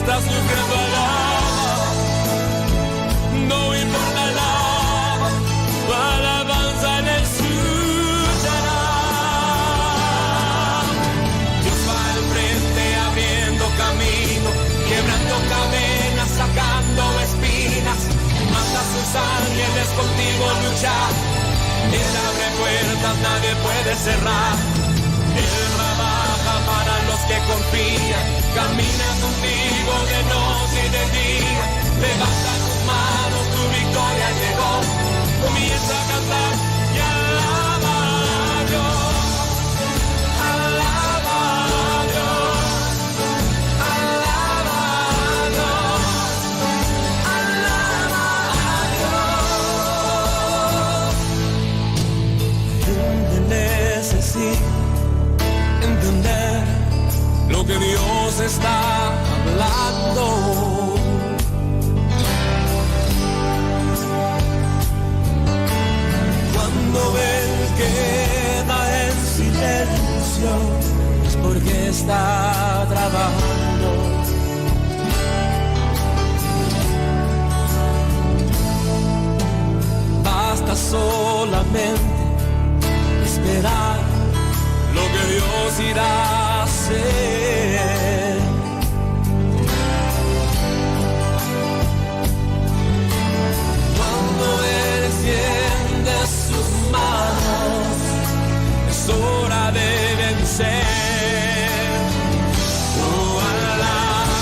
Estás sufriendo, alaba. No importa, alaba. Tu alabanza le escuchará. Dios va al frente abriendo camino, quebrando cadenas, sacando espinas. Manda a sus ángeles contigo luchar. Él abre puertas, nadie puede cerrar. Él trabaja para los que confían. Camina contigo de noche y de día. Levanta tus manos, tu victoria llegó. Comienza a cantar y alaba a Dios. Alaba a Dios. Alaba a Dios. Alaba a Dios. Hende necesita entender lo que Dios está hablando. Cuando Él queda en silencio, es porque está trabajando. Basta solamente esperar lo que Dios irá a hacer. Cuando Él extiende sus manos, es hora de vencer. Oh, alaba,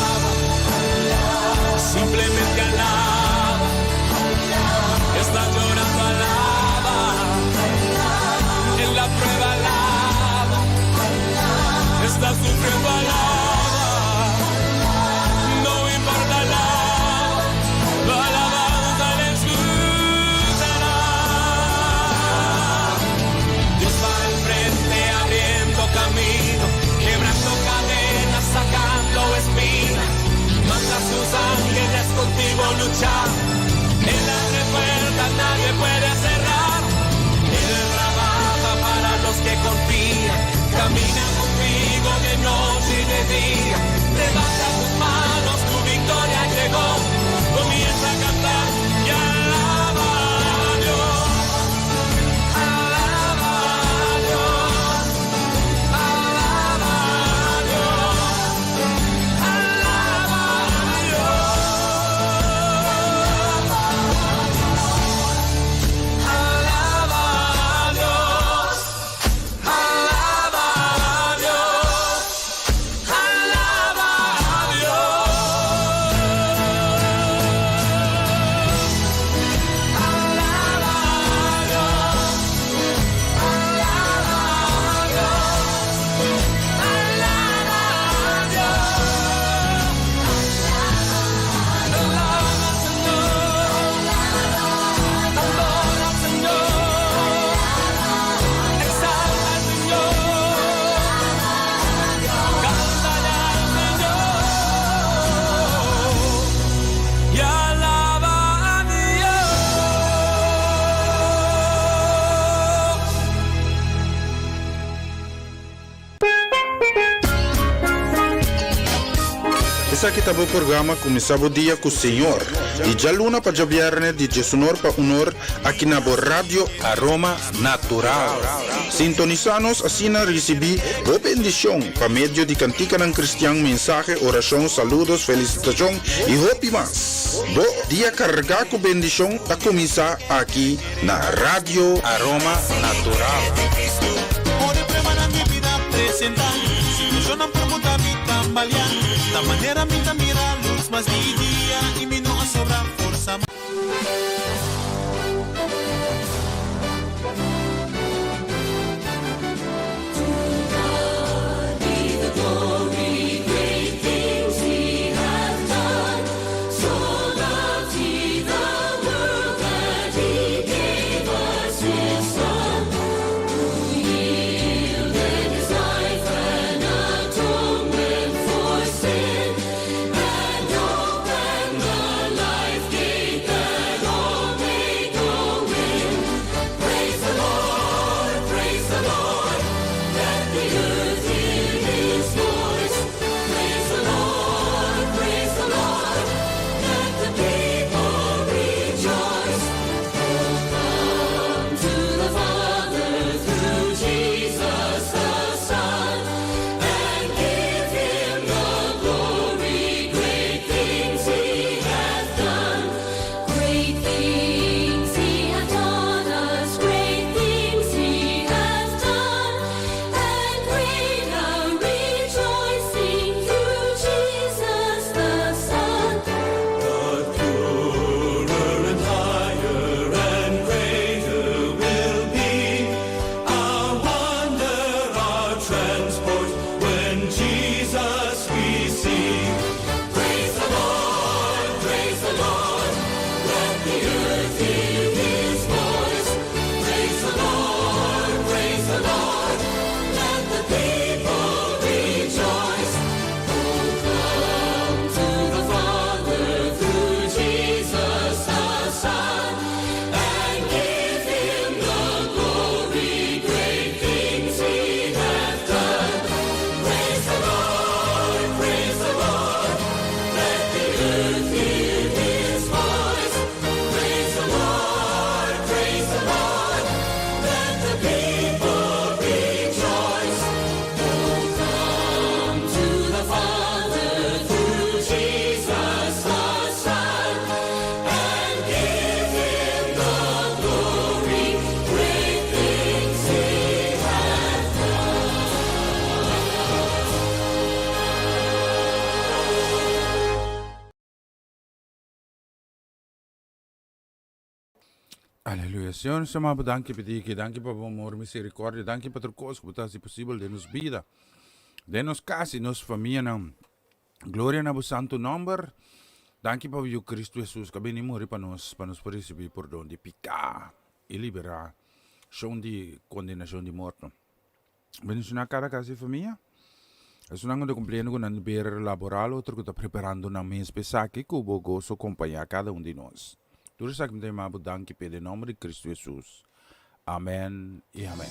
simplemente alaba. Está llorando, alaba. En la prueba, alaba. Está sufriendo, alaba. No importa, alaba. Tu alabanza le escuchará. Dios va al frente abriendo camino, quebrando cadenas, sacando espinas. Manda a sus ángeles contigo luchar. Él abre puertas, nadie puede cerrar. Él trabaja para los que confían. Camina contigo de noche y de día. Levanta tus manos, tu victoria llegó. Comienza a cantar y alaba a Dios. Alaba a Dios. Alaba a Dios. Alaba a Dios. Alaba a Dios. Alaba a Dios. Alaba a Dios. Alaba a Dios. Alaba a Dios. Alaba a Dios. Alaba al Señor. Adora al Señor. Exalta al Señor. Cántale al Señor. Y alaba a Dios. Esaki ta bo programa Kuminsá Bo Dia ku Señor, di djaluna pa djabièrnè di djesunor pa unor aki na bo Radio Aroma Natural. Sintonisá nos asina risibí bo bendishon pa medio di kantikanan kristian, mensahe, orashon, saludos, felisitashon i hopi mas. Bo dia kargá ku bendishon ta kuminsá aki na Radio Aroma Natural. Aleluya. Señor, nos ama bo danki pa di aki. Danki pa bo amor, misericordia. Danki pa tur cos cu bo ta haci posibel den nos bida, den nos cas y nos famianan. Gloria na bo santo nomber. Danki pa bo Yu Cristo Jesus cu a bini muri pa nos, pa nos por ricibi pordon di pica y libera shon di condenacion di morto. Bendiciona cada cas y famia. Esunnan cu ta cumpliendo cu nan deber laboral, otro cu ta preparando nan mes pa esaki, cu bo goso compaña cada un di nos. Tur esaki mi ta yama bo danki p'e den nomber di Cristo Jesus. Amen y amen.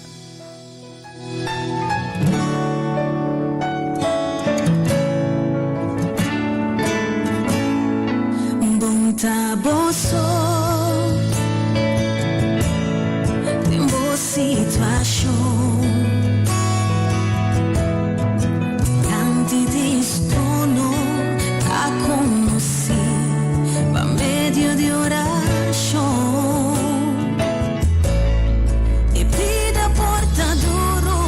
Bon ta bo so den bo situashon Dilanti di su trono ta konosí pa medio di orashon E bida por ta duru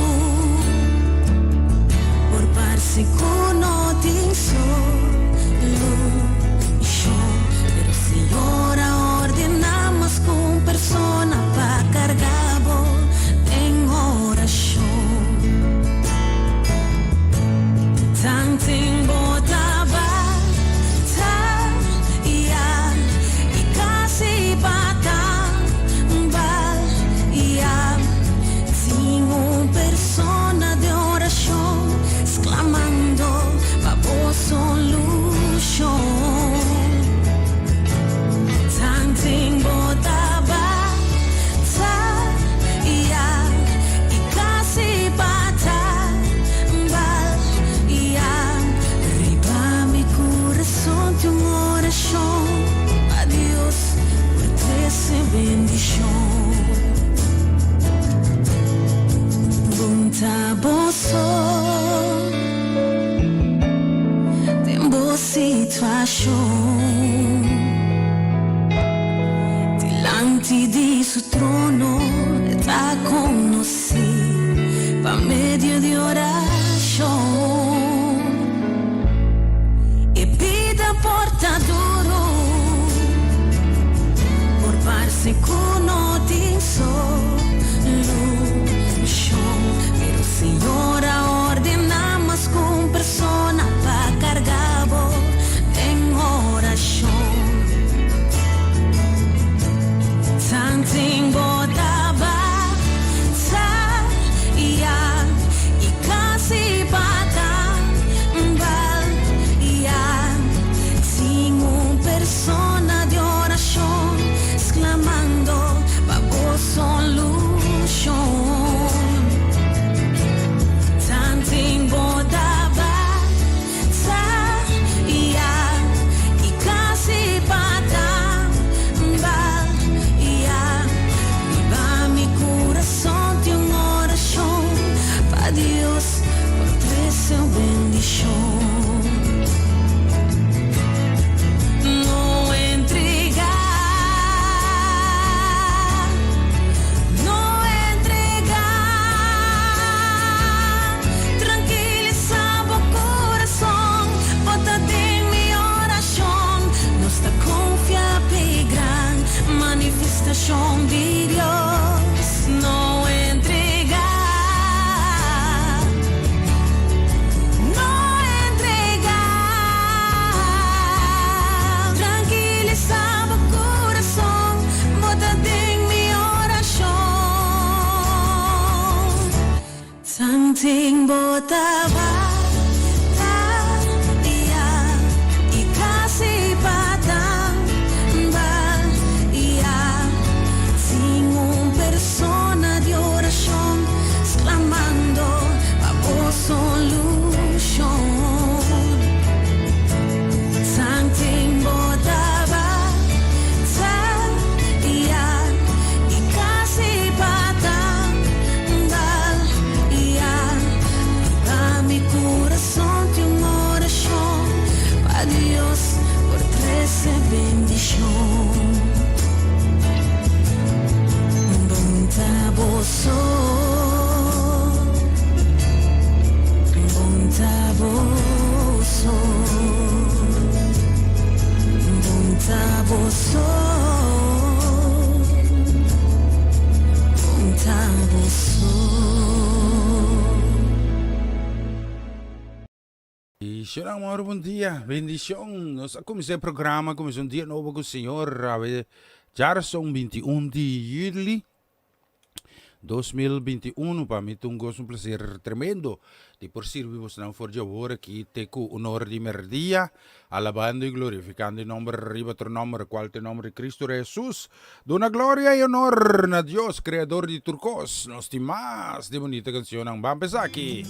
Por parse ku no tin solushon Pero Señor a ordená mas ku un persona pa karga bo den orashon Tanten bo ta bataya i kasi pa tambaleá Tin un persona den orashon sklamando pa bo solushon. Tanten bo ta bataya i kasi pa tambaleá Riba mi kurason tin un orashon pa Dios por trese bendishon. Bon ta bo so den bo situashon Dilanti di su trono e ta konosí pa medio di orashon E bida por ta duru Por parse ku no tin solushon Pero Señor a ordená mas ku un persona pa karga bo den orashon Tanten bo ta bataya i kasi pa tambaleá Tin un persona di orashon sklamando pa bo solushon Tanten bo ta bataya i kasi pa tambaleá Riba mi kurason tin un orashon pa Dios por trese un bendishon No entregá No entregá Trankilisá bo kurason Bo ta den mi orashon Nos ta konfia p'e gran manifestashon di Dios No entregá No entregá Trankilisá bo kurason Bo ta den mi orashon Tanten bo ta bataya i kasi pa tambaleá Tin un persona di orashon sklamando pa bo solushon Tanten bo ta bataya i kasi pa tambaleá Riba mi kurason tin un orashon pa Dios por trese bendishon Bon ta bo so Bon ta bo so Bon ta bo so. Shona amor bon dia bendicion nos a cuminsa e programa cuminsa un dia nobo cu Señor awe djarazon 21 di juli 2021 pa mi ta un gozo un placer tremendo di por sirbi bosnan for di awor aki te cu un ora di merdia alabando y glorificando e nomber riba tur nomber cual ta e nomber di Cristo Rey Jesus duna gloria y honor na Dios creador di tur cos nos tin mas di bunita cancionnan ban p'esaki.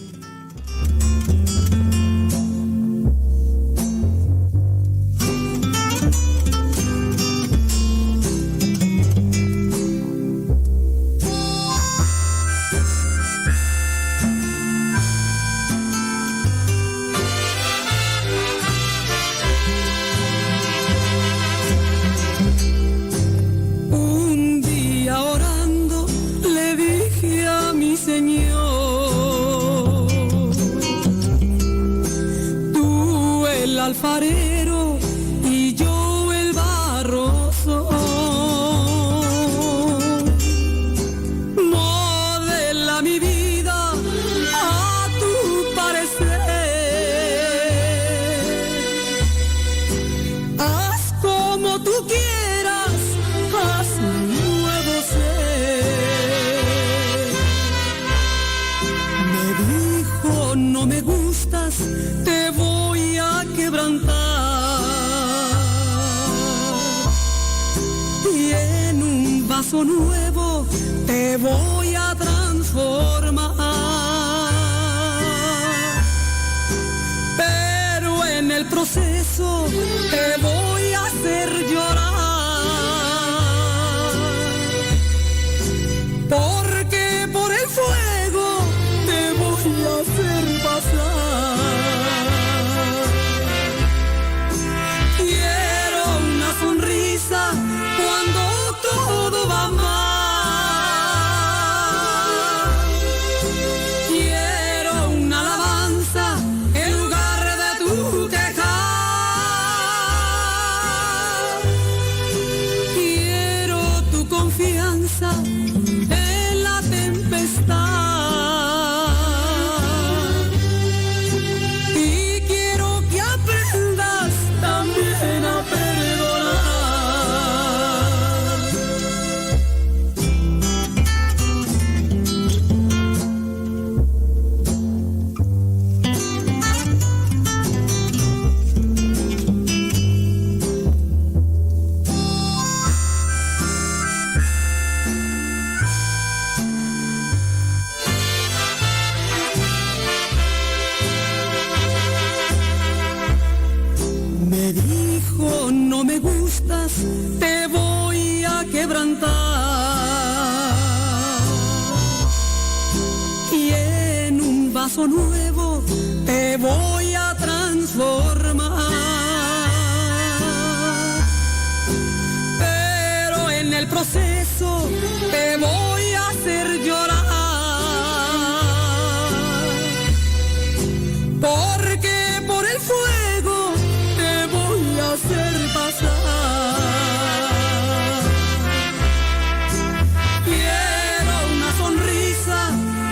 Un dia orando le dije a mi Señor, Tú el alfarero y yo el barro soy. Modela mi vida a tu parecer. Haz como tú quieras, haz un nuevo ser. Me dijo, no me gustas, te voy a quebrantar. Y en un vaso nuevo te voy a transformar. Pero en el proceso te voy a hacer llorar. Porque por el fuego te voy a hacer pasar. Quiero una sonrisa cuando todo va mal. Quiero una alabanza en lugar de tu quejar. Quiero tu confianza en la tempestad. Y quiero que aprendas también a perdonar. Me dijo, no me gustas, te voy a quebrantar. Y en un vaso nuevo te voy a transformar. Pero en el proceso te voy a hacer llorar. Porque por el fuego te voy a hacer pasar. Quiero una sonrisa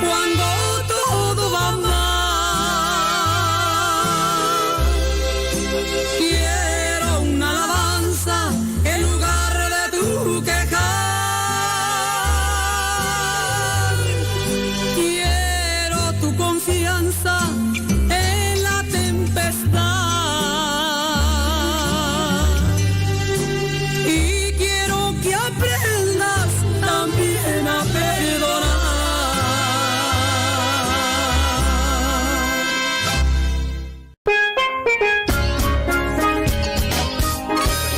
cuando todo va mal. Quiero una alabanza en lugar de tu quejar. Quiero tu confianza en la tempestad. Y quiero que aprendas también a perdonar.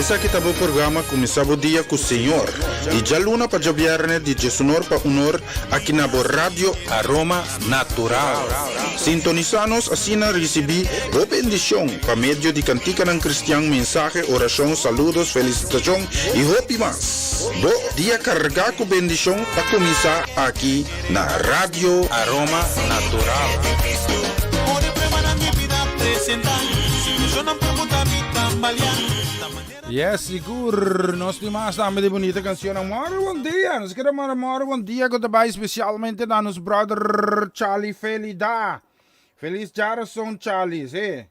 Esaki ta bo programa Kuminsá bo dia ku Señor, di djaluna pa djabièrnè di diesunor pa unor aki na bo Radio Aroma Natural. Sintonisá nos asina risibí bo bendishon pa medio di kantikanan kristian, mensahe, orashon, saludos, felisitashon i hopi mas. Bo dia kargá ku bendishon ta kuminsá aki na Radio Aroma Natural. Yes, sigur. Nos tin mas tambe di bunita cancionnan. Moro bon dia. Nos kere manda moro bon dia cu ta bay specialmente na nos brother Charlie Felida. Feliz djarason Charlie, si.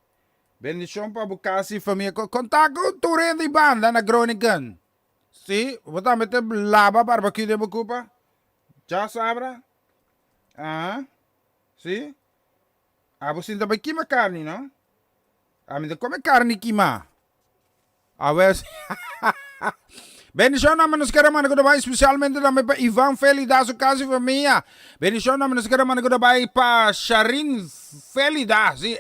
Bendishon pa bo kas i famia. Konta ku tur hende i banda na Groningen. Si, bo tambe ta laba barbecue den bo kupa? Djasabra? Aha. Si? Abo sinta bai kima karni, no? Ami ta kome karni kimá. Awe Bendishon na nos kere manda ku ta bai spesialmente tambe pa Ivan Felida su kas i famia. Bendishon na nos kere manda ku ta bai pa Sharin Felida, si,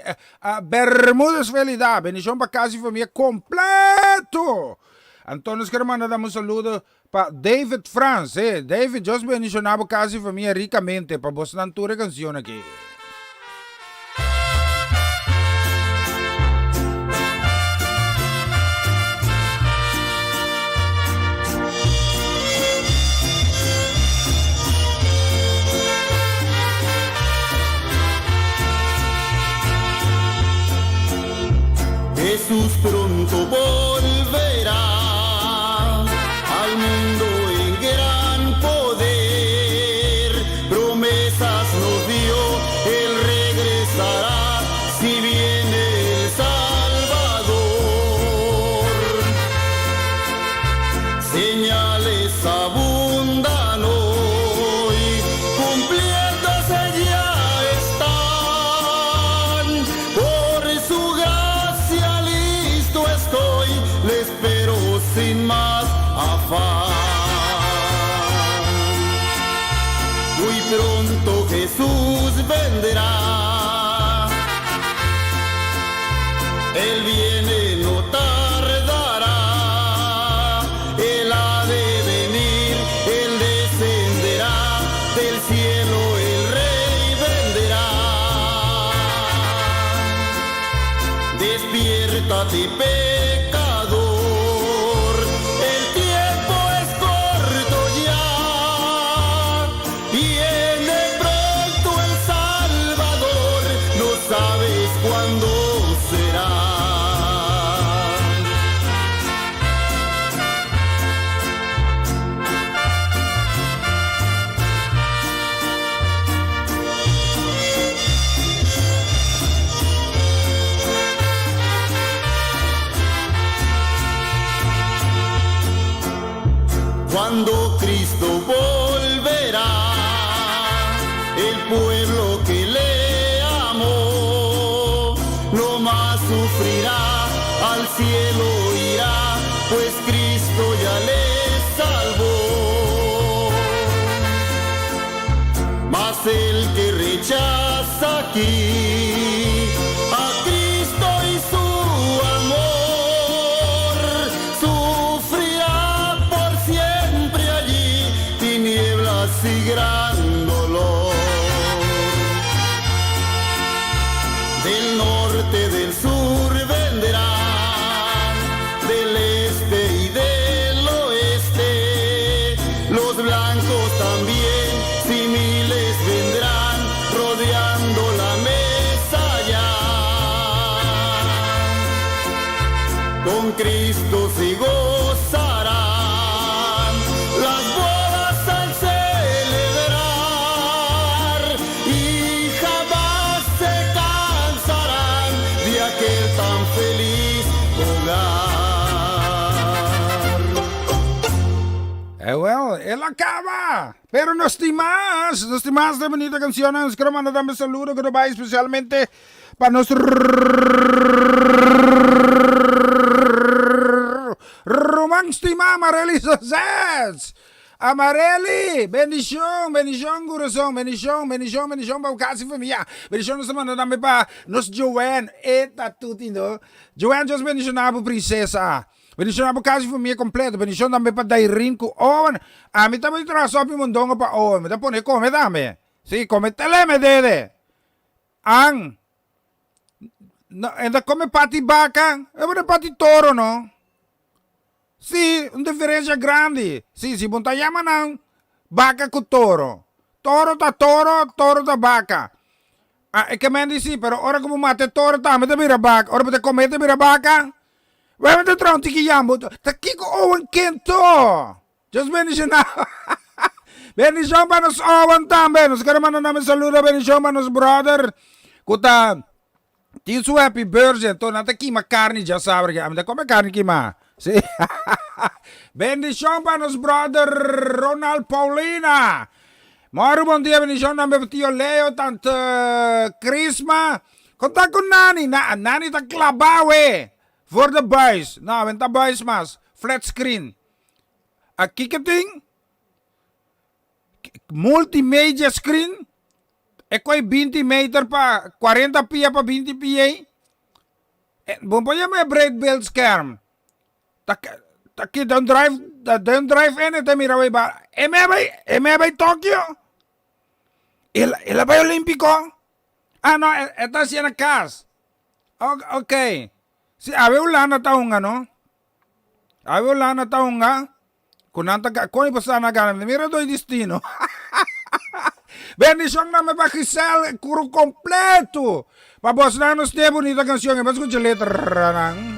Bermudez Felida. Bendishon pa kas i famia kompleto. Anto nos kere manda tambe un saludo pa David Frans. Eh, David, Dios bendiciona bo casa y familia ricamente pa bosnan tur e cancion aki. Jesús pronto volverá al mundo en gran poder. Promesas nos dio, Él regresará si viene el Salvador. Señales abundan hoy, cumpliéndose ya están. Por su gracia listo estoy, le espero sin más afán. Muy pronto Jesús vendrá. Él viene, no tardará. Él ha de venir, Él descenderá del cielo, el Rey vendrá. Despiértate, pecador, el tiempo es corto ya. Viene pronto el Salvador, no sabes cuándo será. Cuando Cristo volverá, el pueblo que le amó, no más sufrirá, al cielo irá, pues Cristo ya le salvó. Mas el que rechaza aquí a Cristo y su amor, sufrirá por siempre allí tinieblas y gran dolor. Del norte, del sur vendrán, del este y del oeste, los blancos también, si miles vendrán, rodeando la mesa ya. Con Cristo se gozarán, las bodas al celebrar, y jamás se cansarán de aquel tan feliz hogar. Eh wel, el a caba! Pero nos tin mas, nos tin mas de bunita cancionnan. Nos quiero manda tambe saludo que nos bai especialmente pa nos ruman stima Amareli Sosés. Amareli, bendicion, bendicion corazon, bendicion, bendicion, bendicion pa bo casa y familia. Bendicion nos ta manda tambe pa nos Joanne, e ta tuti no. Joanne, Dios bendiciona bo princesa. Bendiciona bo casa y familia completo. Bendicion tambe pa Dairin cu Owen. Ami ta bay traha sopi mondongo pa Owen. Mi ta pone come tambe. Si, come teleme dede. An. No, e ta come pati baca. E pone pati toro no. Si, un diferencia grandi. Si, si bo ta yama nan baca cu toro. Toro ta toro, toro ta baca. Ah, e ke men di si, pero ora ku bo mata e toro tambe ta bira baka. Ora bo ta kome ta bira baka. Wèl ta traha un tiki yambo. Ta kiko Owen kento? Dios bendishoná. Bendishon pa nos Owen tambe. Nos kere manda nan un saludo bendishon pa nos brother ku ta. Tin su happy birthday anto nan ta kima carni djasabra aki. Ami ta come carni kima. Si. Bendicion pa nos brother Ronald Paulina. Moro bon dia bendicion tambe pa tio Leo, tante Crisma. Con ta cu Nani? Na, Nani ta claba awe. Voor de buis. No, awe no ta buis mas. Flat screen. A kiko tin? Multimedia screen. E koi 20 meter pa 40 pia pa 20 pia ei. Bo por yama e breedbeeldscherm. Ta ta ki don drive don drive in ta mira wei ba e me bai e me bai Tokyo. El el a bai Olimpico. Ah no e ta haciendo na cas. Ok. Si awe Hulanda ta hunga no. Awe Hulanda ta hunga. Ku nan ta kon e pasá na gana? Mira doi destino. Bendishon na me pa Giselle kuru kompleto. Pa bosnan nos tin e bunita kanshon e. Bo skucha letranan.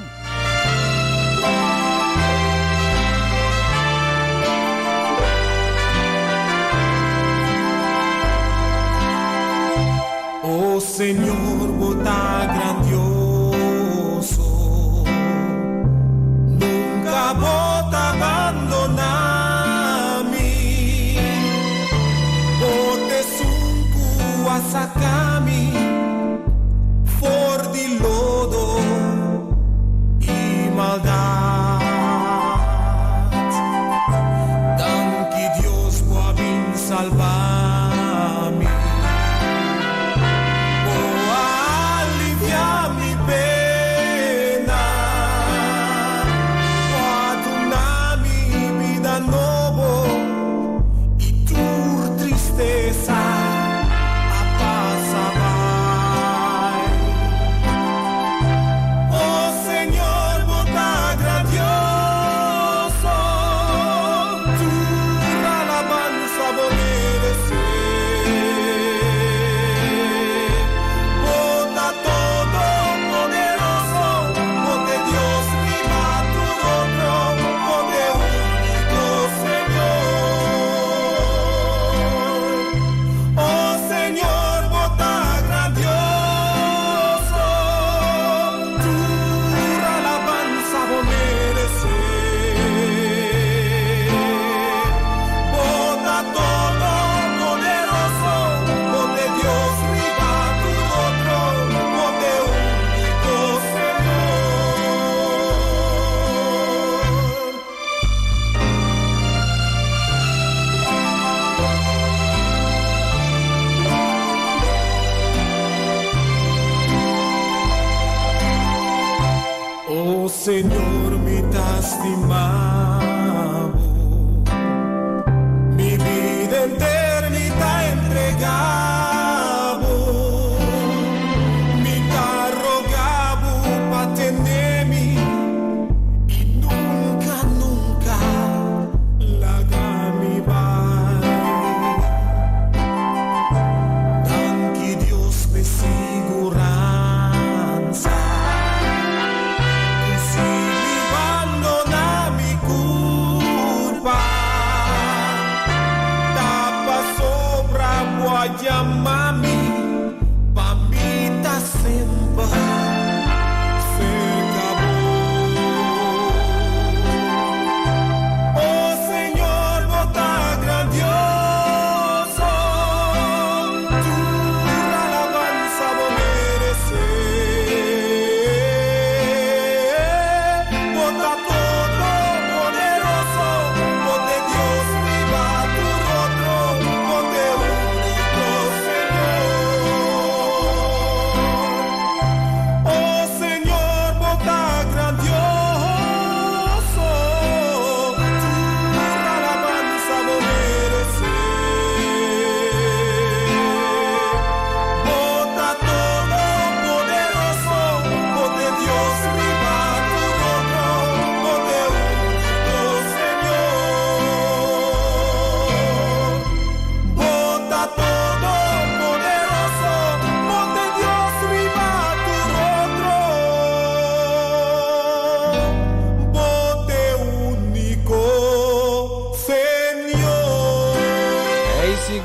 O Señor, bo ta grandioso. Nunca bo ta bandona mi. Bo t'esun cu a saca mi for di lodo y maldad. Danki Dios bo a bin salba mi. Bo a alivia mi pena. Bo a duna mi bida nobo i tur tristesa a pasa bai. O Señor, bo ta grandioso, tur alabansa bo meresé. Bo ta todopoderoso, bo t'e Dios riba tur otro, bo t'e único Señor. O Señor, bo ta grandioso, tur alabansa bo meresé. Bo ta todopoderoso, bo t'e Dios riba tur otro, bo t'e único Señor. O Señor, mi ta stima bo, mi bida enter mi ta entrega bo. Mi ta roga bo pa tene mi i nunca, nunca laga mi bai. Danki Dios p'e siguransa. Ku si mi bandona mi kurpa.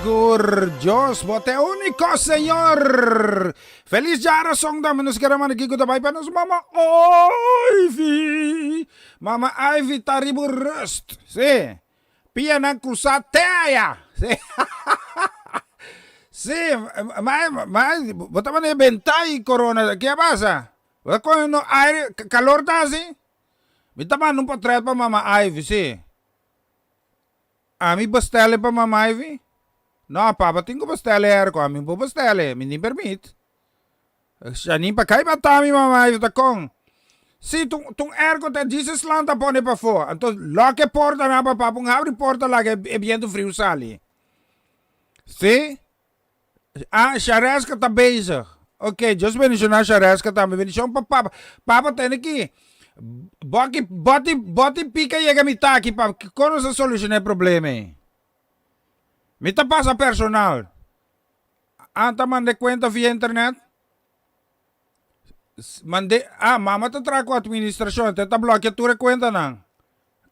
Sigur, Dios, bo ta e úniko Señor. Felis djarason tambe nos kere manda kiko ta bai pa nos mama Ivy. Mama Ivy ta riba rust. Sí. Pianan krusá te aya. Sí. Sí, ma, ma, bo ta manda e bentá i corona, ke a pasa? Bo ta kohe no aire, kalor ta hasi? Mi ta manda un potret pa mama Ivy, sí. Ami bestel e pa mama Ivy? No, papa tin ku bestel e airco, ami no por bestel e, mi tin permit. Shani pa kai mata mi mama Ivy ta kon. Si, ta un airco ta Jesus lan ta pone pafó, anto lòk e portanan pa papa un habri porta laga e bientu friu sali. Si? Ah, Shareska ta bezig. Ok, Dios bendiciona Shareska tambe. Bendicion pa papa. Papa tene ki boki boti boti pika yega mi taki papa. Kon nos a soluciona e problema ei? Mi ta pasa personal. Ah, ta manda e cuenta via internet? Mande, ah, mama ta traha ku administracion, te ta blokia tur e cuentanan.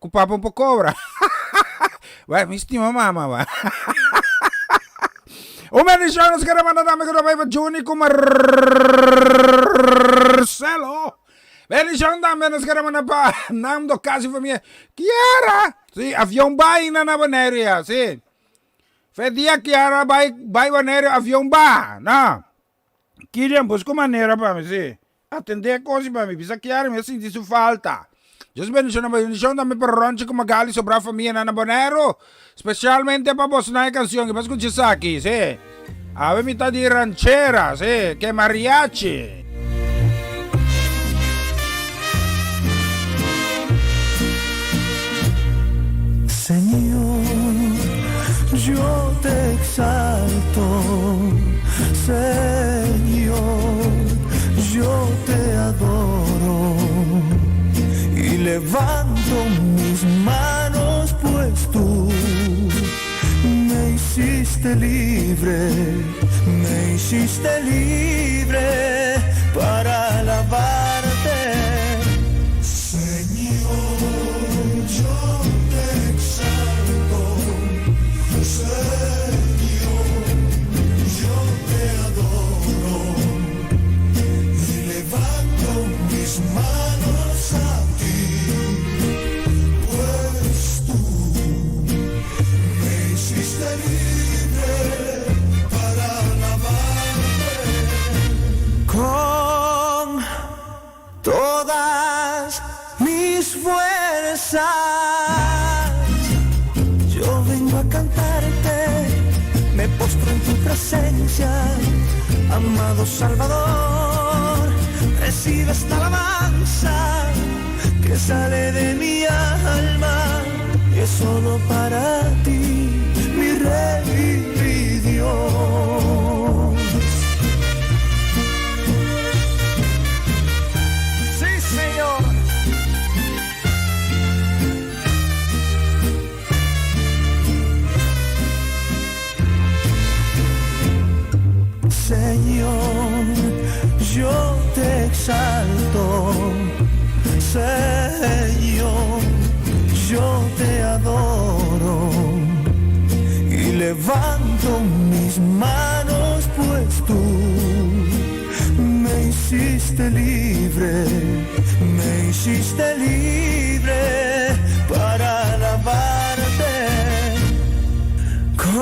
Ku papa un por cobra. Wè, mi stima mama, wè. Un bendicion nos kere manda tambe ku ta bai pa Juni ku Marcelo. Bendicion tambe nos kere manda pa Nando kasi famia. Kiara! Si, avion bai na na Boneiru ya, si. Fe dia Kiara bai bai Boneiru avion ba, no. Kilian busca un manera pa mi, si. Atendé e kosi pa mi. Bisa Kiara mi a sinti su falta. Dios bendiciona bo. Bendicion tambe pa Ronchi ku Magali sobra famianan na Boneiru. Specialmente pa bosnan e cancion ki bo a scucha esaki, si. Awe mi ta di ranchera, si, ke mariachi. Señor, yo te exalto, Señor, yo te adoro y levanto mis manos, pues tú me hiciste libre, me hiciste libre para alabarte. Señor, yo te exalto, Señor, yo te adoro y levanto mis manos a ti, pues tú me hiciste libre para alabarte. Con todas mis fuerzas yo vengo a cantarte, me postro en tu presencia, amado Salvador, recibe esta alabanza que sale de mi alma y es solo para ti, mi Rey y mi Dios. Sí, Señor. Señor, yo te exalto. Señor, yo te adoro. Y levanto mis manos, pues tú me hiciste libre, me hiciste libre para alabarte. Con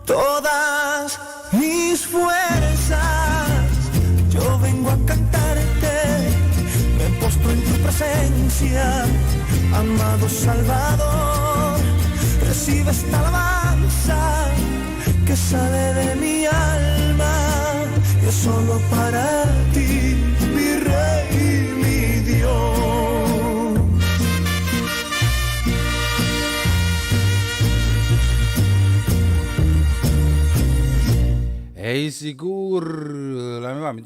todas mis fuerzas yo vengo a cantarte, me postro en tu presencia, amado Salvador, recibe esta alabanza que sale de mi alma y es solo para ti, mi Rey y mi Dios. Hey sigur la mi ba mi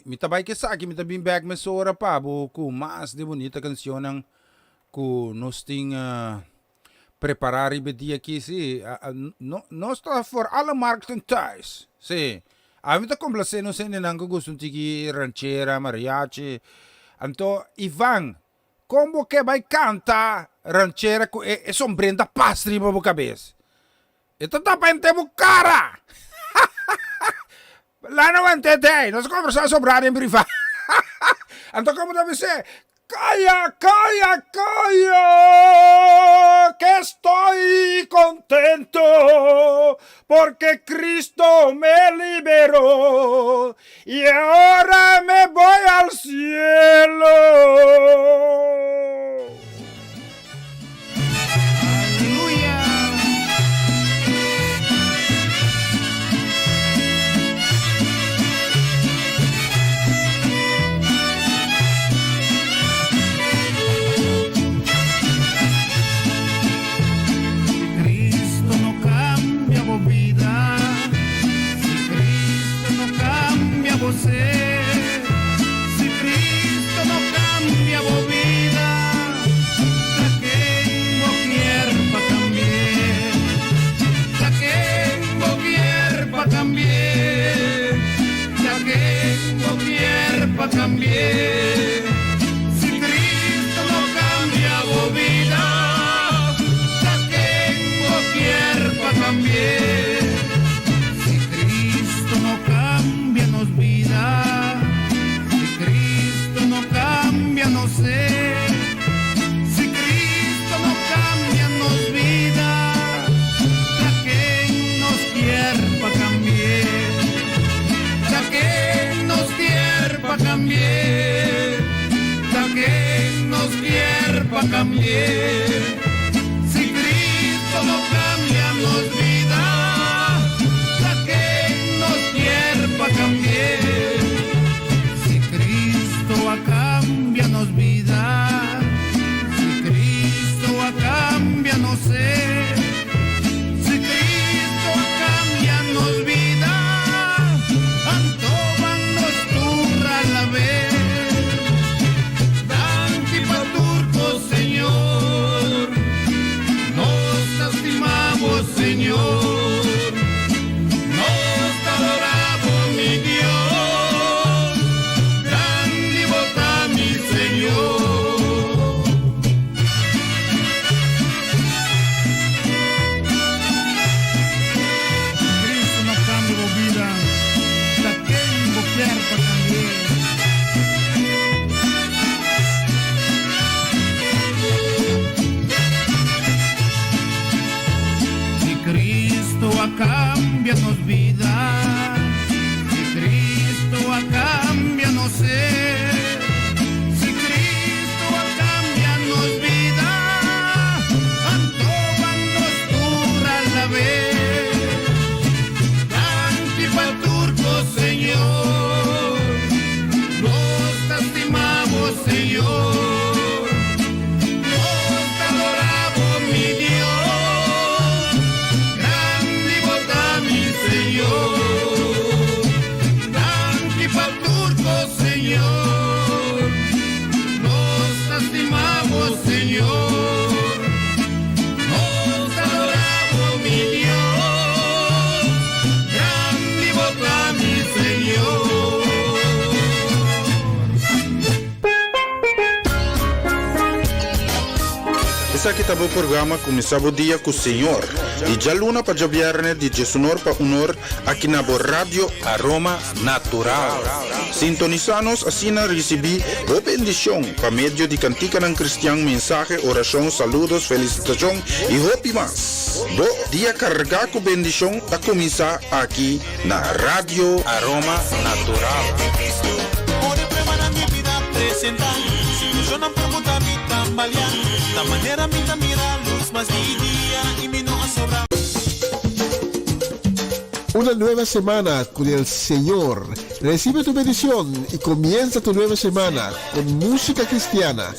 mi ta bai ke esaki mi ta bin bek mesora pa bo ku mas di bunita cancionnan ku nos tin Prepará riba e dia aki, sí. No, nos ta voor alle markten thuis. Sí. Ami ta komplasé nos hendenan ku gusta un tiki ranchera, mariachi. Anto, Ivan, kon bo ke bai kanta? ranchera ku e sombrén ta pas riba bo kabes. E ta tapa henter bo kara. Lana want'é tei, nos a kombersá sobrá den privá. Anto komo ta bis'é, Calla, calla, calla, que estoy contento, porque Cristo me liberó y ahora me voy al cielo. Si Cristo no cambia bo vida, si Cristo no cambia bo ser, si Cristo no cambia bo vida, ta ken bo kier pa cambi'é? Ta ken bo kier pa cambi'é? Ta ken bo kier pa cambi'é? Si Cristo no cambia bo vida, ta ken bo kier pa cambi'é? Si Cristo no cambia nos vida, si Cristo no cambia nos ser, si Cristo no cambia nos vida, ta ken nos kier pa cambi'é? Ta ken nos kier pa cambi'é? Ta ken nos kier pa cambi'é? Si Cristo no cambia nos vida, ta ken nos kier pa cambi'é? Si Cristo a cambia nos vida, si Cristo a cambia nos ser, si Cristo a cambia nos vida, anto ban nos tur alab'é. Danki pa tur kos, Señor, nos ta stima bo, Señor, nos ta adora bo, mi Dios, grandi bo ta, mi Señor. Si Cristo no cambia bo vida, ta ken bo kier pa cambi'é? Si Cristo a cambia nos vida, si Cristo a cambia nos ser, si Cristo a cambia nos vida, anto ban nos tur alab'é. Danki pa tur kos, Señor, nos ta stima bo, Señor, nos ta adora bo, mi Dios, grandi bo ta, mi Señor. Danki pa tur kos, Señor, nos ta stima bo, Señor, nos ta adora bo, mi Dios, grandi bo ta, mi Señor. Esaki ta bo programa Kuminsá bo dia ku Señor, di djaluna pa djabièrnè di diesunor pa unor aki na bo Radio Aroma Natural. Sintonisá nos asina risibí bo bendishon pa medio di kantikanan kristian, mensahe, orashon, saludos, felisitashon i hopi mas. Bo dia kargá ku bendishon ta kuminsá aki na Radio Aroma Natural. Una nueva semana con el Señor. Recibe tu bendición y comienza tu nueva semana con música cristiana,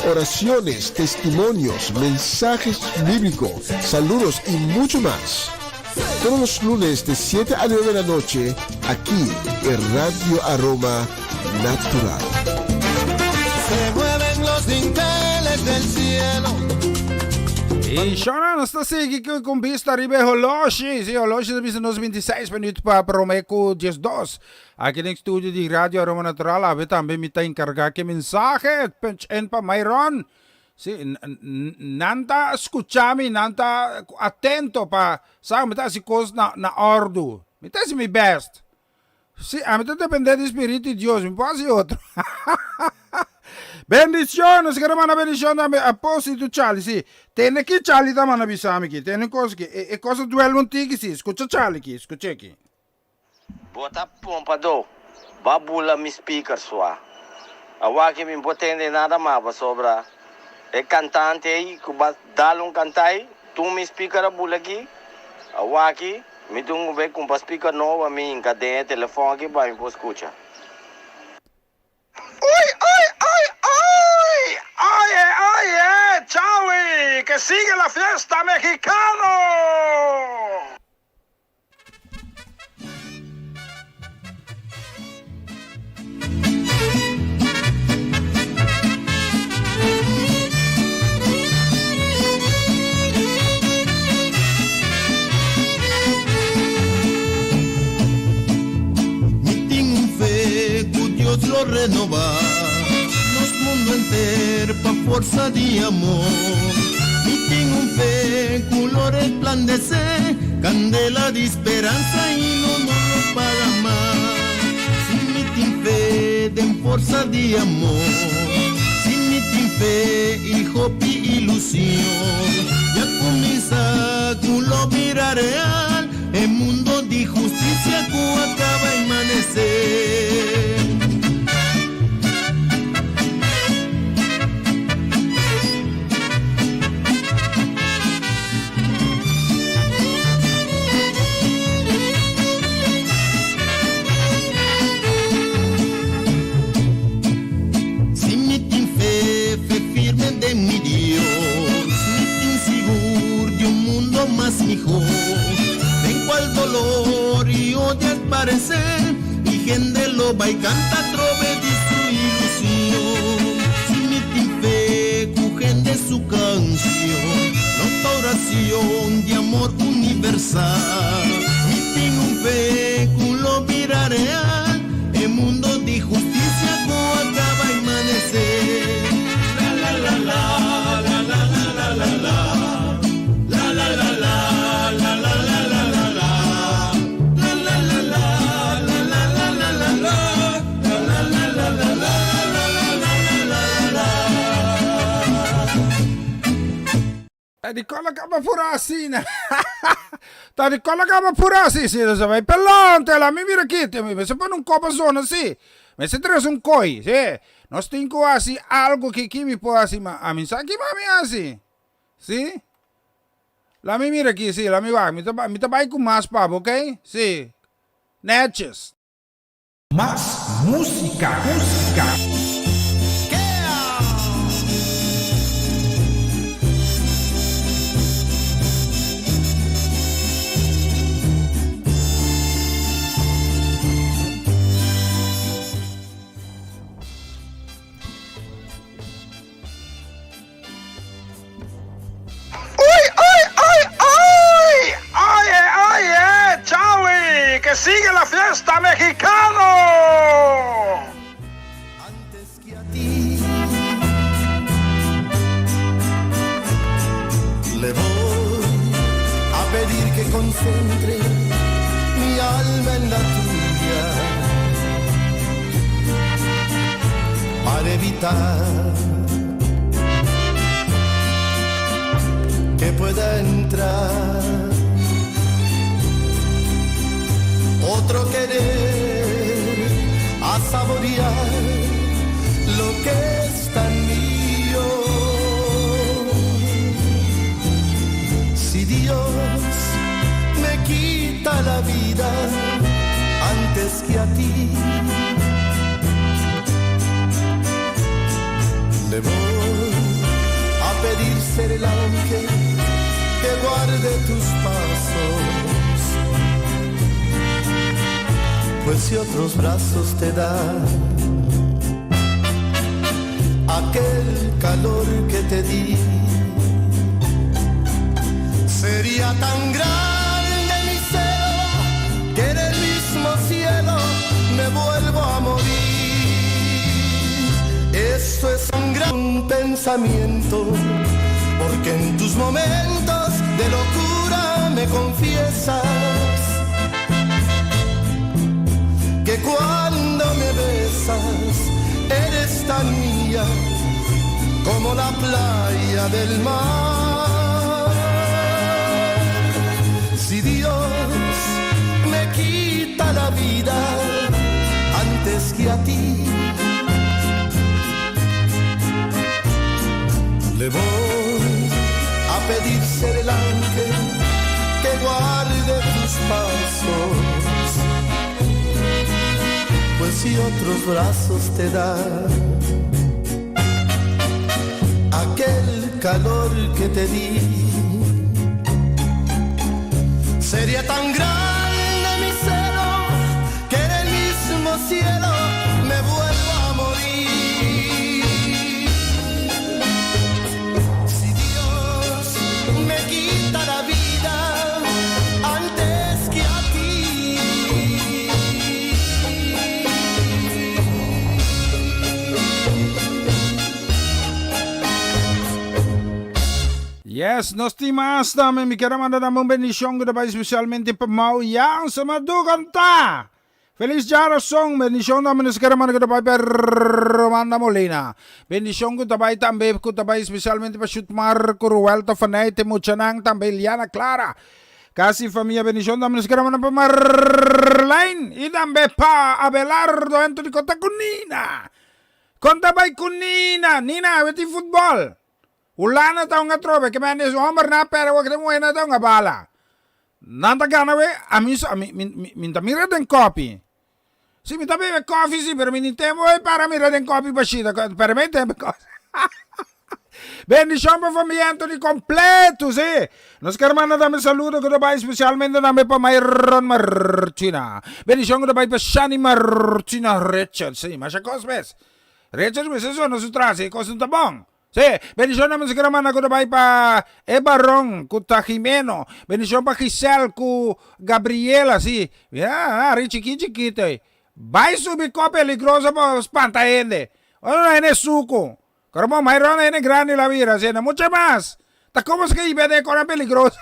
oraciones, testimonios, mensajes bíblicos, saludos y mucho más. Todos los lunes de 7 a 9 de la noche, aquí en Radio Aroma Natural. Se mueven los dinteles del cielo. I Shona, nos ta sigui ku con bista riba e holoshi. Si, holoshi ta bisa nos 26 minuut pa prome ku 12. Aki den studio di Radio Aroma Natural, awe tambe mi ta enkargá ke mensahe. Punch in pa Myron. Si, nan ta skucha mi, nan ta atento pa sa ku mi ta hasi kos na na òrdu. Mi ta hasi mi bèst. Si, ami ta dependé di Spiritu di Dios, mi por hasi otro. Bendishon! Nos kere manda bendishon tambe Apósito Charlie, si. Tende ki Charlie ta manda bisa mi ki, tende kos ki. E kos a duel un tiki, si. Skucha Charlie ki, skuch'é ki. Bo ta pompadó, ba bula mi speaker swa. Awaki mi por tende nada mas pasobra e cantante ei cu ba dal un cantai, tur mi speaker a bula aki. Awaki mi tin cu bay cumpra speaker nobo pa mi hinca den e telefon aki pa mi por scucha. Uy uy uy uy! Oye oye Charlie que sigue la fiesta mexicano! Mi tin un fe ku Dios lo renobá nos mundo enter pa forsa di amor. Mi tin un fe ku lo resplandesé kandela di speransa i lo no lo paga mas. Si mi tin fe den forsa di amor, si mi tin fe i hopi ilusion, ya kuminsá ku lo bira real e mundo di hustisia ku a kaba i manesé. Si mi tin fe, fe firme den mi Dios, mi tin sigur di un mundo mas mihó, den cual dolor y odio esparece y hende lo bai canta atrobe di su ilusion. Si mi tin fe cu hende su cancion lo ta oracion di amor universal, mi tin un fe cu lo bira real e mundo di husticia cu a caba y manece. La la la la, la la la la la la, la la la la, la la la la la la, la la la la, la la la la la la, la la la la la la, la la la la la la. Ta di kola kaba pura asina. Ta di kola kaba pura asi. Si nos a bai pelonte la mi mira aki. Mi mester pone un kopa zona si. Mester trese un koi. Si. Nos tin ku hasi algo ki ki mi por hasi ma ami sa ki mami hasi. Si. La mi mira aki si. La mi wak. Mi ta mi ta bai ku mas pa bo ok. Si. Netjes. Mas música, música. Uy uy uy uy! Oye oye Charlie que sigue la fiesta mexicano! Antes que a ti le voy a pedir que concentre mi alma en la tuya para evitar que pueda entrar otro querer a saborear lo que es tan mío. Si Dios me quita la vida antes que a ti, le voy a pedir ser el ángel que guarde tus pasos. Pues si otros brazos te dan aquel calor que te di, sería tan grande mi celo que en el mismo cielo me vuelvo a morir. Esto es un gran. pensamiento, porque en tus momentos de locura me confiesas que cuando me besas eres tan mía como la playa del mar. Si Dios me quita la vida antes que a ti, le voy a pedir ser el ángel que guarde tus pasos, pues si otros brazos te dan aquel calor que te di, sería tan grande mi celo que en el mismo cielo me vuelvo a morir. Si Dios me quita la vida antes que a ti. Yes, nos tin mas tambe. Mi kier a manda tambe un bendicion cu ta bay specialmente pa Mau Jansen Madu canta. Feliz djarason. Bendicion tambe nos kier a manda cu ta bay pa Romanda Molina. Bendicion cu ta bay tambe cu ta bay specialmente pa Shutmar Curuel Tafaney te muchanan tambe Liana Clara. Casi famia bendicion tambe nos kier a manda pa Marlene y tambe pa Abelardo Anthony con ta cu Nina. Con ta bay cu Nina. Nina awe tin futbol. Hulanda ta hunga atrobe, ke men es homber na perde wak den muhe na ta hunga bala. Nan ta gana we, ami so, mi, mi, mi, mi ta mira den kopi. Si, mi ta bebe kofi si, pero mi ni tempo hoy para mira den kopi bashita, pero mi tempo kofi. Bendicion pa familia Anthony completo, si. Nos kier manda tambe saludo ku ta bai especialmente tambe pa Myron Martina. Bendicion ku ta bai pa Shani Martina Richards, si, masha kos mes. Richards mester sona su tras, e kos no ta bon. Sí, bendicion na nos gran mana cu ta bay pa e baron cu ta Jimeno. Bendicion pa Giselle cu Gabriela, sí. Mira, ari chiki chikito ey. Bay subi co peligroso pa spanta hende. Ora no hende sucu. Pero bo Myron hende grandi la bira, asina. Mucha mas. Ta como es que iba den conan peligroso.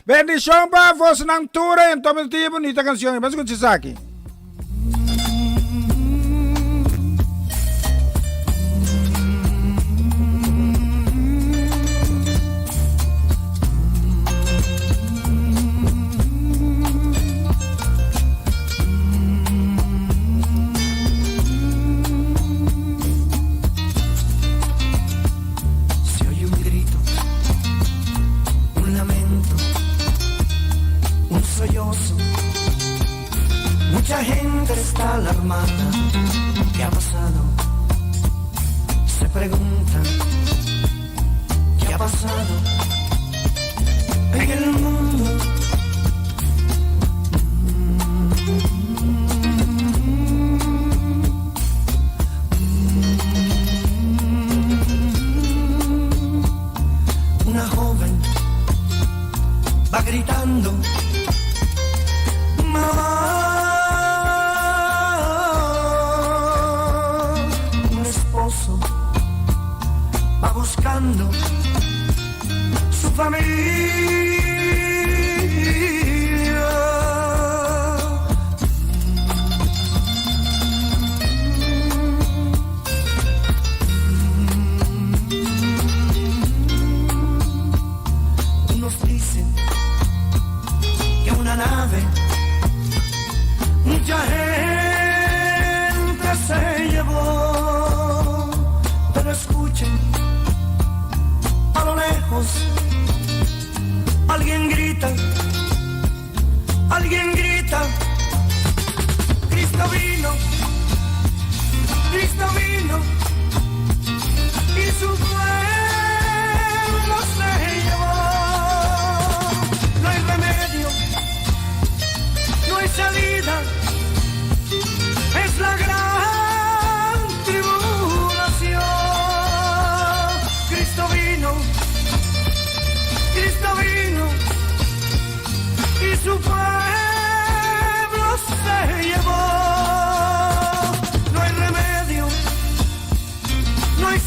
Bendicion pa vosnan tur ey. Enton mi tin e bunita cancion ey. Ban scucha esaki. Se oye un grito, un lamento, un sollozo. Mucha gente está alarmada. ¿Qué ha pasado? Se preguntan. ¿Qué ha pasado en el mundo? Una joven va gritando. Mamá, un esposo va buscando su familia. Unos dicen que una nave mucha gente se llevó. Pero escuchen, a lo lejos, alguien grita, alguien grita, Cristo vino, Cristo vino, y su pueblo se llevó. No hay remedio, no hay salida, es la gran tribulación. Cristo vino, Cristo vino, y su pueblo se llevó. No hay remedio, no hay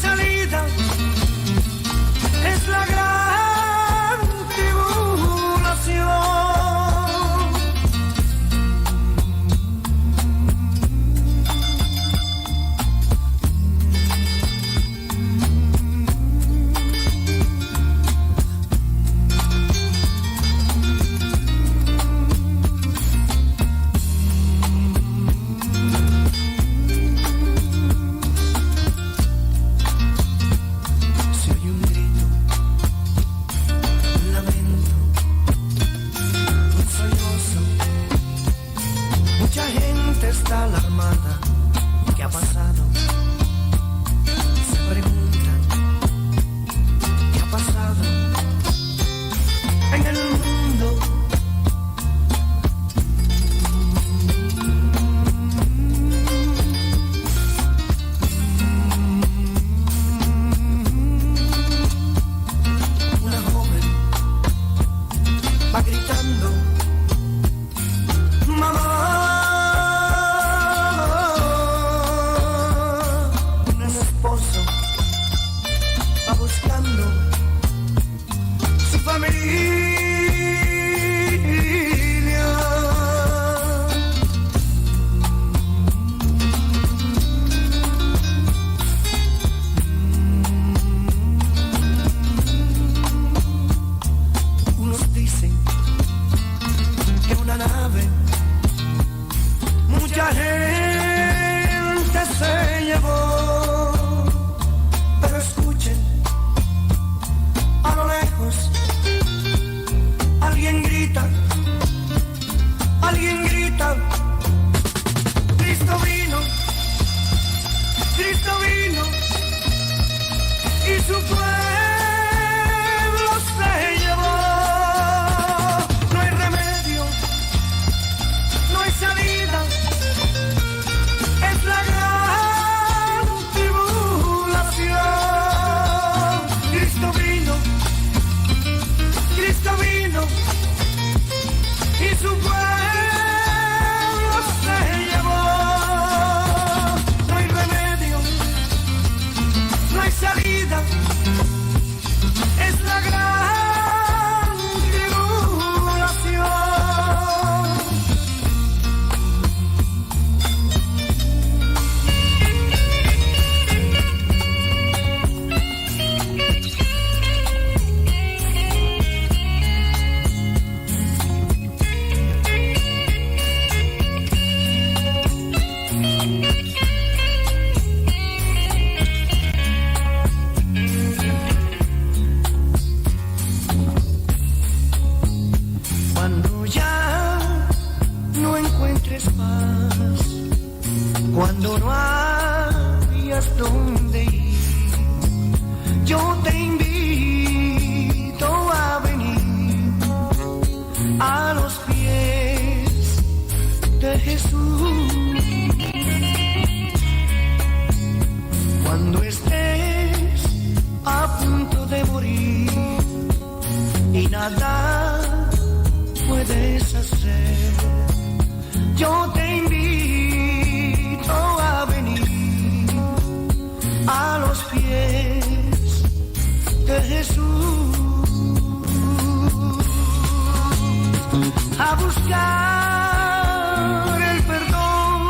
pregunta qué ha pasado. Se preguntan qué ha pasado en el mundo. Una joven va gritando, mamá. Un esposo va buscando su familia. Unos dicen que una nave, mucha gente se llevó. Pero escuchen, a lo lejos, alguien grita, alguien grita, Cristo vino, Cristo vino, y su pueblo se llevó. No hay remedio, no hay salida, es la gran tribulación. Cristo vino, Cristo vino, y su pueblo se llevó. No hay remedio, no hay salida, es la gran tribulación. Cuando ya no encuentres paz, cuando no hayas dónde ir, yo te invito a venir a los pies de Jesús. Cuando estés a punto de morir y nada puedes hacer, yo te invito a venir a los pies de Jesús, a buscar el perdón.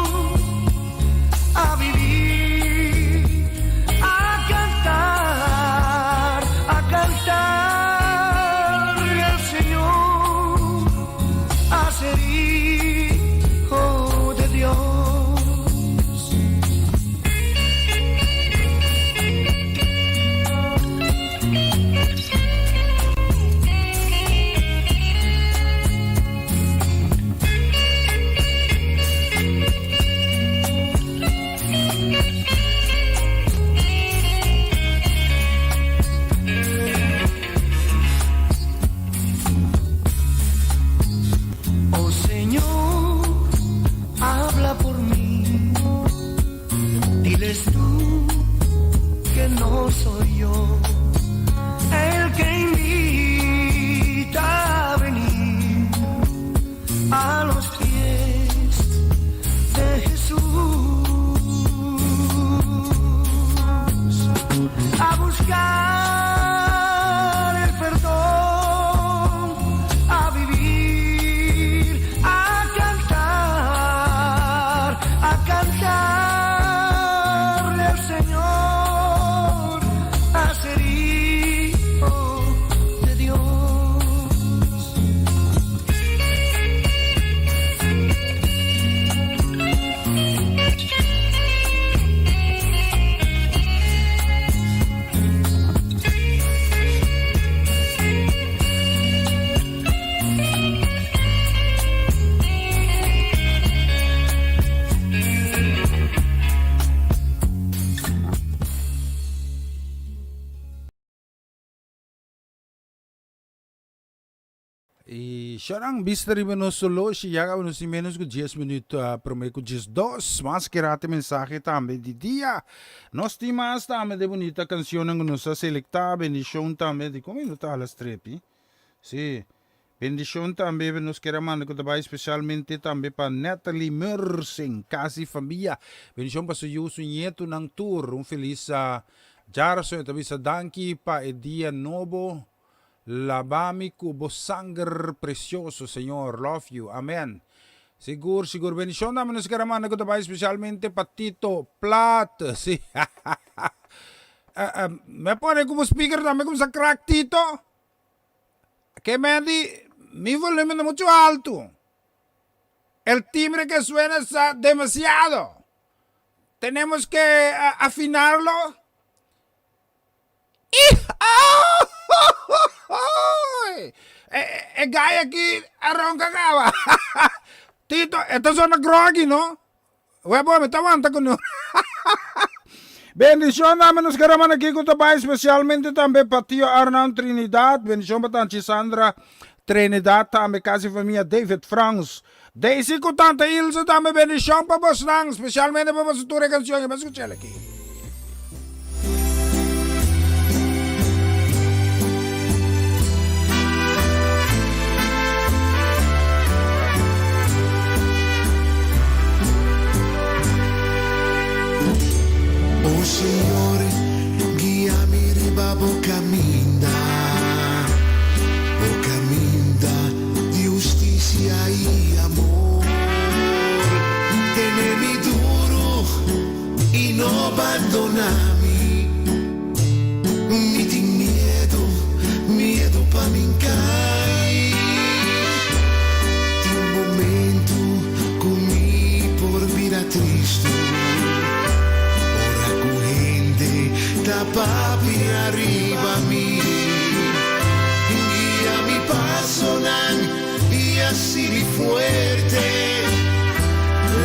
Si, Sharan, bista riba nos soloshi, ya caba nos tin menos cu dies minuut prome cu 12. Mas ke rate mensahe tambe di dia. Nos tin mas tambe de bunita cancionnan cu nos a selecta. Bendicion tambe. Di con mi no ta hala strepi? Si. Bendicion tambe nos kier a manda cu ta bay specialmente tambe pa Natalie Mersing, casa y famia. Bendicion pa su yu, su nietonan tur. Un feliz djarso. E ta bisa danki pa e dia nobo. Laba mi cu bo sanger precioso, Señor. Love you. Amen. Sigur, sigur. Bendicion tambe nos kier a manda cu ta bay specialmente pa Tito Plat. Si. Me a pone cu bo speaker tambe cuminsa crack, Tito. Ke men di, mi volumen ta mucho alto. El timbre que suena está demasiado. Tenemos que afinarlo. E guy aki a ronca caba. Tito, e ta zona groggy, no? Webo, mi ta wanta ku no. Bendishon dame nos kere manda aki ku ta bai spesialmente tambe pa tio Arnan Trinidad. Bendishon pa tanchi Sandra Trinidad tambe kasi famia David Frans. Daisy ku tanta Ilse tambe bendishon pa bosnan spesialmente pa boso tur e kanshon i bo skuch'el aki. O Señor, guia mi riba bo caminda, bo caminda di husticia y amor. Tene mi duro y no bandona mi. Mi tin miedo, miedo pa mi cay. Tin momento cu mi por bira tristo, ora cu hende ta papia riba mi. Guia mi pasonan y haci mi fuerte.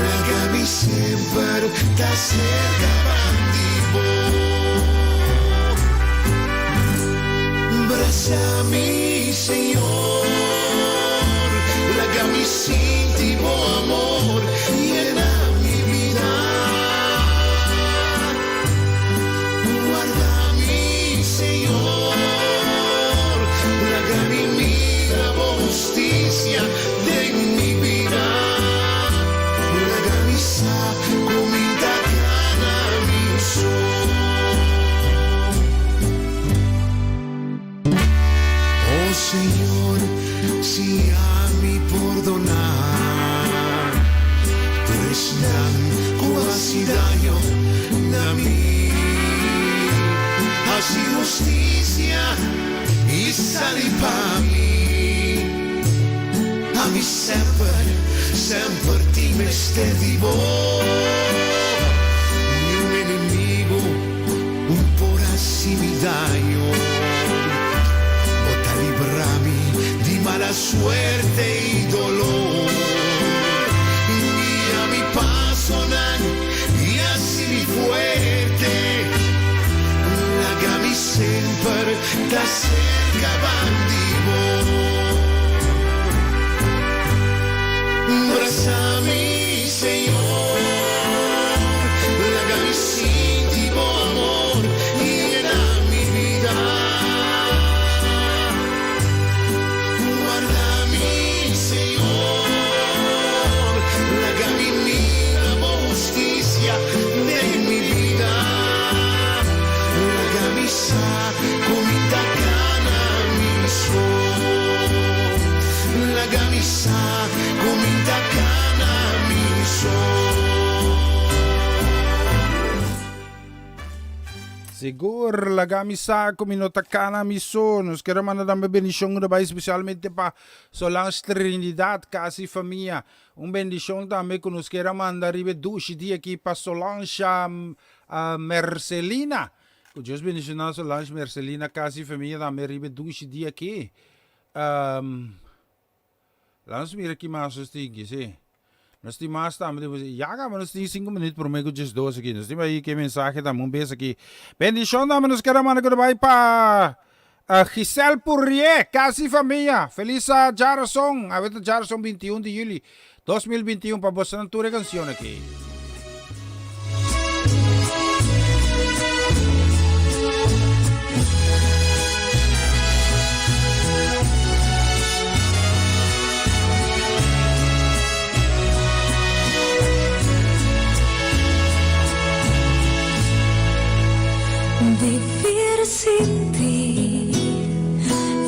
Laga mi semper ta cerca bandi bo. Brasa mi, Señor, laga mi sinti bo amor yena mi bida. Warda mi, Señor, laga mi mira bo husticia den mi bida. Laga mi sa ku mi ta gana mi so. Oh Señor, siña mi pordoná tur esnan ku hasi daño na mi. Hasi hustisia i sali pa mi. Ami semper, semper tin mester di bo. Niun enemigo un por hasi mi daño. Bo ta libra mi di mala suerte i dolor. Guia mi pasonan i hasi mi fuerte. Laga mi semper ta serka bandi bo. Brasa mi, Señor. Laga mi sinti bo amor yena mi bida. Warda mi, Señor. Laga mi mira bo husticia den mi bida. Laga mi sa ku mi ta gana mi so. Laga mi sa ku mi ta gana mi so. Sigur, laga mi sa ku mi no ta kana mi so. Nos kere manda tambe bendishon ku ta bai spesialmente pa Solange Trinidad, kas i famia. Un bendishon tambe ku nos kere a manda riba e dushi dia aki pa Solange Mercelina. Ku Dios bendishoná Solange Mercelina, kas i famia tambe riba e dushi dia aki. Laat nos mira ki mas nos tin aki, si. Nos tin mas tambe di Ya kaba nos tin sinku minuut prome ku diesdos aki. Nos tin bai ke mensahe tambe un bes aki. Bendishon tambe nos kere manda ku ta bai pa. Giselle Pourier, casi famia, feliz djarason, awe ta djarason 21 di juli 2021 pa bosonan tur e cancion aki. Vivir sin ti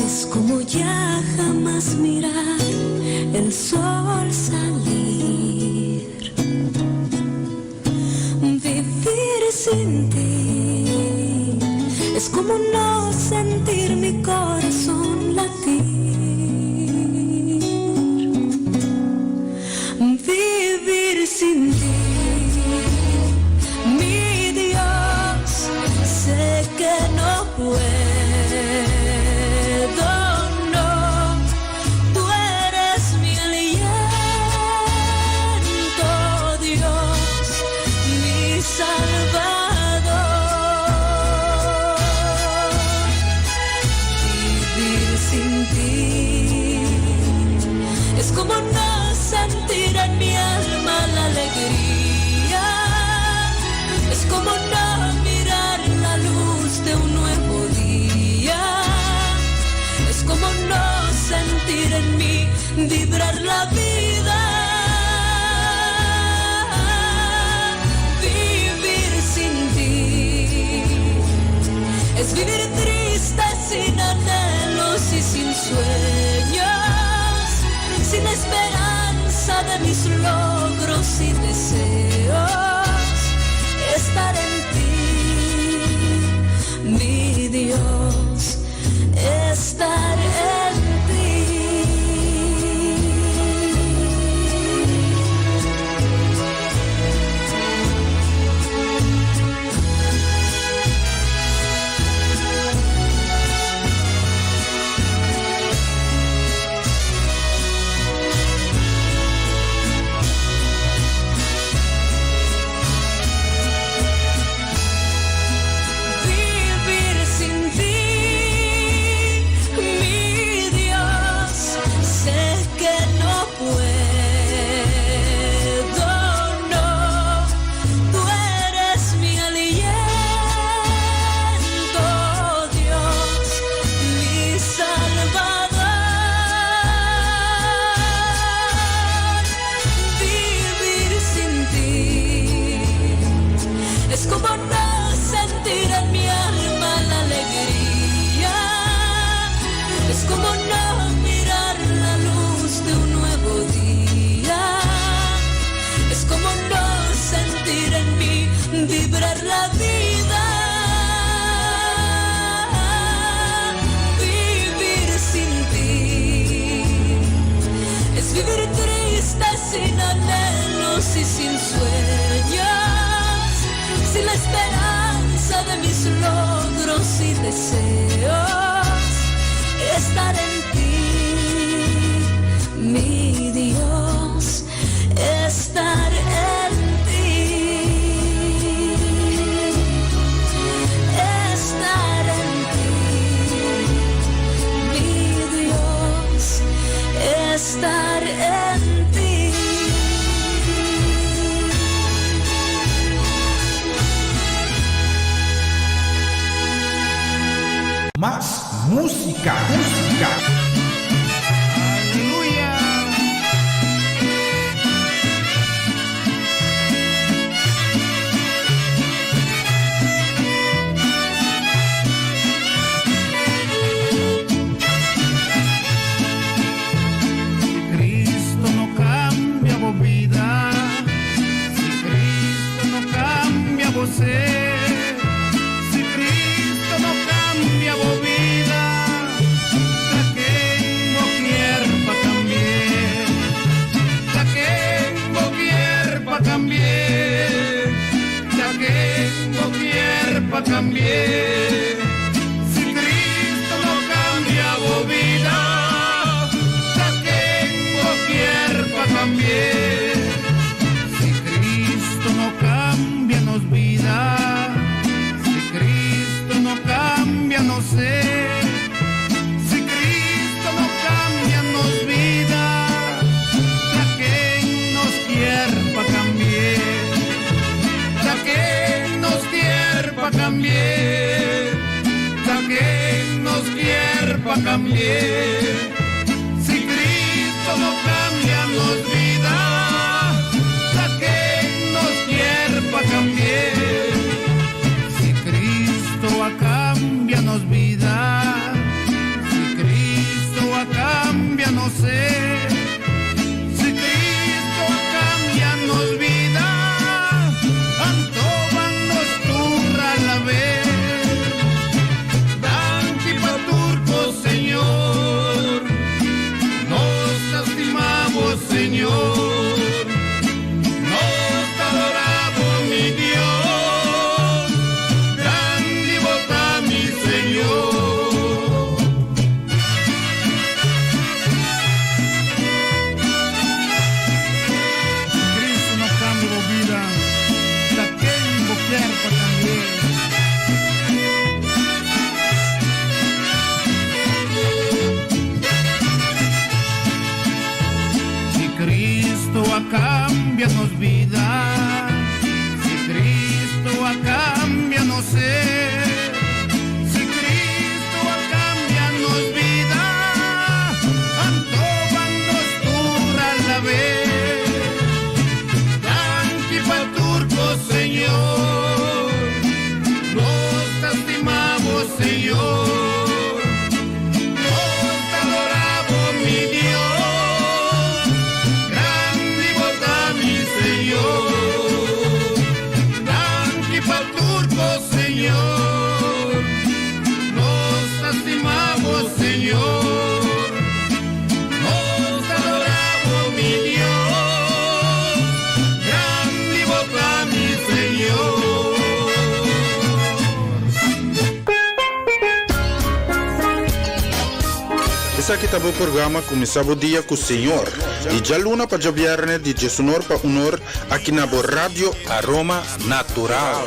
es como ya jamás mirar el sol salir. Vivir sin ti es como no sentir mi corazón latir. Vivir sin ti, mi Dios, sé que no puedo, no. Tú eres mi aliento, Dios, mi Salvador. Vivir sin ti es como no sentir en mi alma la alegría. Es como no mirar la luz de un nuevo día. Es como no sentir en mí vibrar la vida. Vivir sin ti es vivir triste sin anhelos y sin sueños, sin esperanza de mis logros y deseos. Estar en ti, mi Dios, estar en ti. Vivir sin ti, mi Dios, sé que no puedo, no. Tú eres mi aliento, Dios, mi Salvador. Vivir sin ti es como no sentir en mi alma la alegría. Es como no mirar la luz de un nuevo día. Es como no sentir en mí vibrar la vida. Vivir sin ti es vivir triste sin anhelos y sin sueños, sin la esperanza de mis logros y deseos. Estar en ti, mi Dios, estar en ti. Estar en ti, mi Dios, estar en ti. Mas musica, musica. Aleluya. Si Cristo no cambia bo bida, si Cristo no cambia bo, si Cristo no cambia bo bida, ta ken bo kier pa cambia, ta ken bo kier pa cambia, ta ken bo kier pa cambia. Si Cristo no cambia bo bida, ta ken bo kier pa cambia. Si Cristo no cambia nos bida. cambi'é, ta ken nos kier pa cambi'é? Si Cristo no cambia nos bida, ta ken nos kier pa cambi'é? Si Cristo a cambia nos bida, si Cristo a cambia nos ser, si Cristo a cambia nos bida, anto ban nos tur alab'é. Danki pa tur kos, Señor, nos ta stima bo, Señor, nos ta adorá bo, mi Dios, grandi bo ta, mi Señor. Si Cristo no cambia bo bida, ta ken bo kier pa cambi'é? Si Cristo a cambia nos bida, si Cristo a cambia nos ser, si Cristo a cambia nos bida, anto ban nos tur alab'é. Danki pa tur kos, Señor, nos ta stima bo, Señor, nos ta adorá bo, mi Dios, grandi bo ta, mi Señor. Danki pa tur kos, Señor, nos ta stima bo, Señor, nos ta adorá bo, mi Dios, grandi bo ta, mi Señor. Esaki ta bo programa Kuminsá Bo Dia ku Señor, di djaluna pa djabièrnè di djesunor pa unor aki na bo Radio Aroma Natural.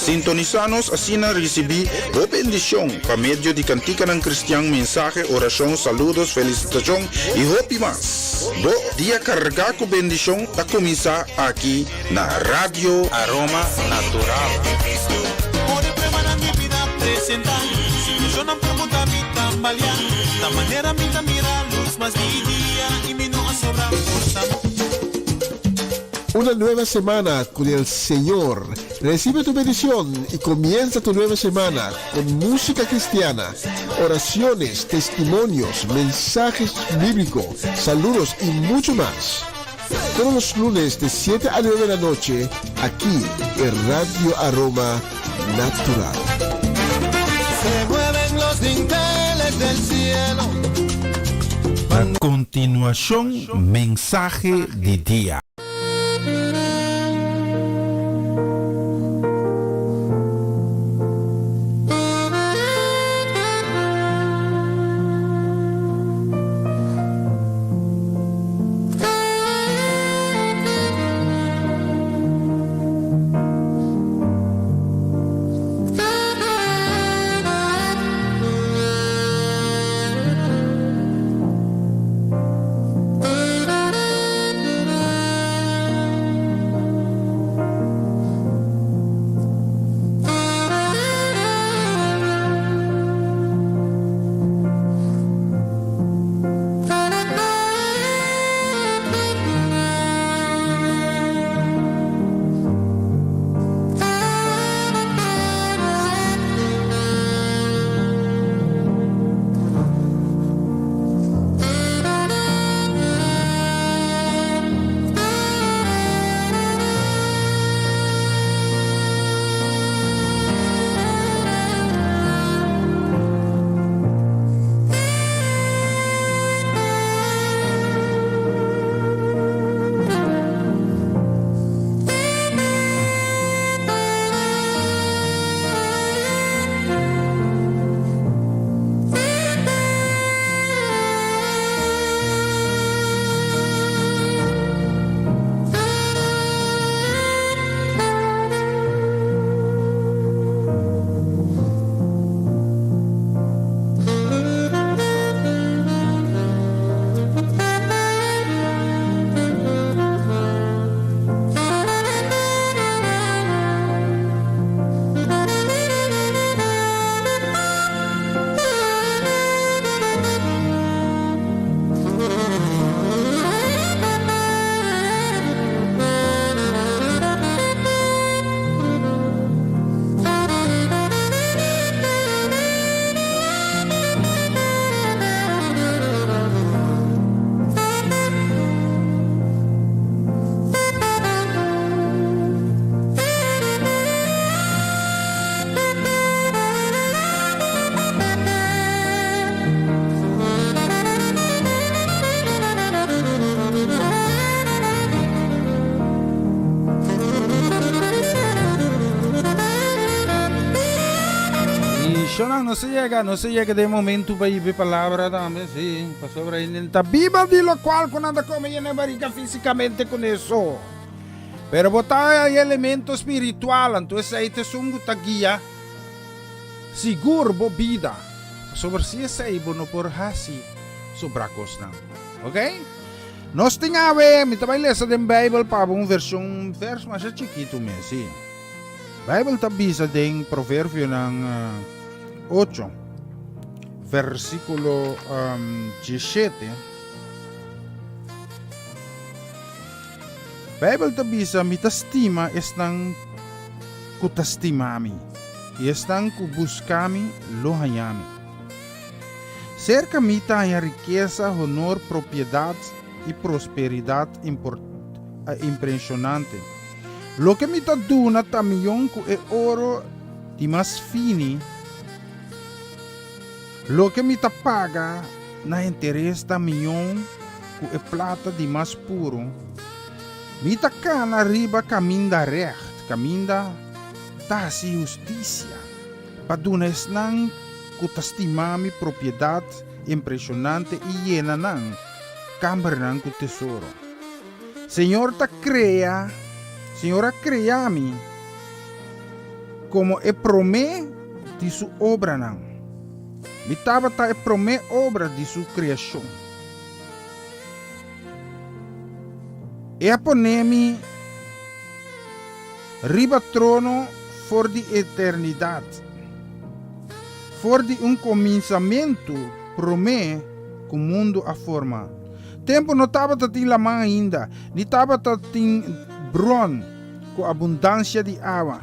Sintonisá nos asina risibí bo bendishon pa medio di kantikanan kristian, mensahe, orashon, saludos, felisitashon i hopi mas. Bo dia kargá ku bendishon ta kuminsá aki na Radio Aroma Natural. Una nueva semana con el Señor. Recibe tu bendición y comienza tu nueva semana con música cristiana, oraciones, testimonios, mensajes bíblicos, saludos y mucho más. Todos los lunes de 7 a 9 de la noche, aquí en Radio Aroma Natural. Se mueven los dinteles del cielo. A continuacion mensahe di dia. Shonang, nos a yega, nos a yega den momento pa hiba e palabra tambe, sí, pasobra hende ta biba di locual cu nan ta come yena e bariga fisicamente con eso. Pero bo ta e elemento spiritual, anto esey ta esun cu ta guia sigur bo bida. Pasobra si esey bo no por haci sobra cosnan. Ok? Nos tin awe, mi ta bay lesa den Bijbel pa bo un version, un vers masha chikito mes, sí. Bijbel ta bisa den Proverbionan 8, versículo 17. Bijbel ta bisa, Mi ta stima esnan ku ta stima mi, i esnan ku buska mi lo haña mi. Serka mi ta haña rikesa, honor, propiedat i prosperidat impreshonante. Loke mi ta duna ta mion ku e oro di mas fini, loke mi ta paga na interes ta mion ku e plata di mas puru. Mi ta kana riba kaminda règt, kaminda ta hasi hustisia, pa duna esnan ku ta stima mi propiedat impreshonante i yena nan kambernan ku tesoro. Señor ta crea, Señor a crea mi como e prome di su obranan. Mi tabata e prome obra di su creacion. E a pone mi riba trono for di eternidad, for di un cominsamentu prome cu mundu a forma. Tempu no tabata tin laman ainda, ni tabata tin bron ku abundansia di awa.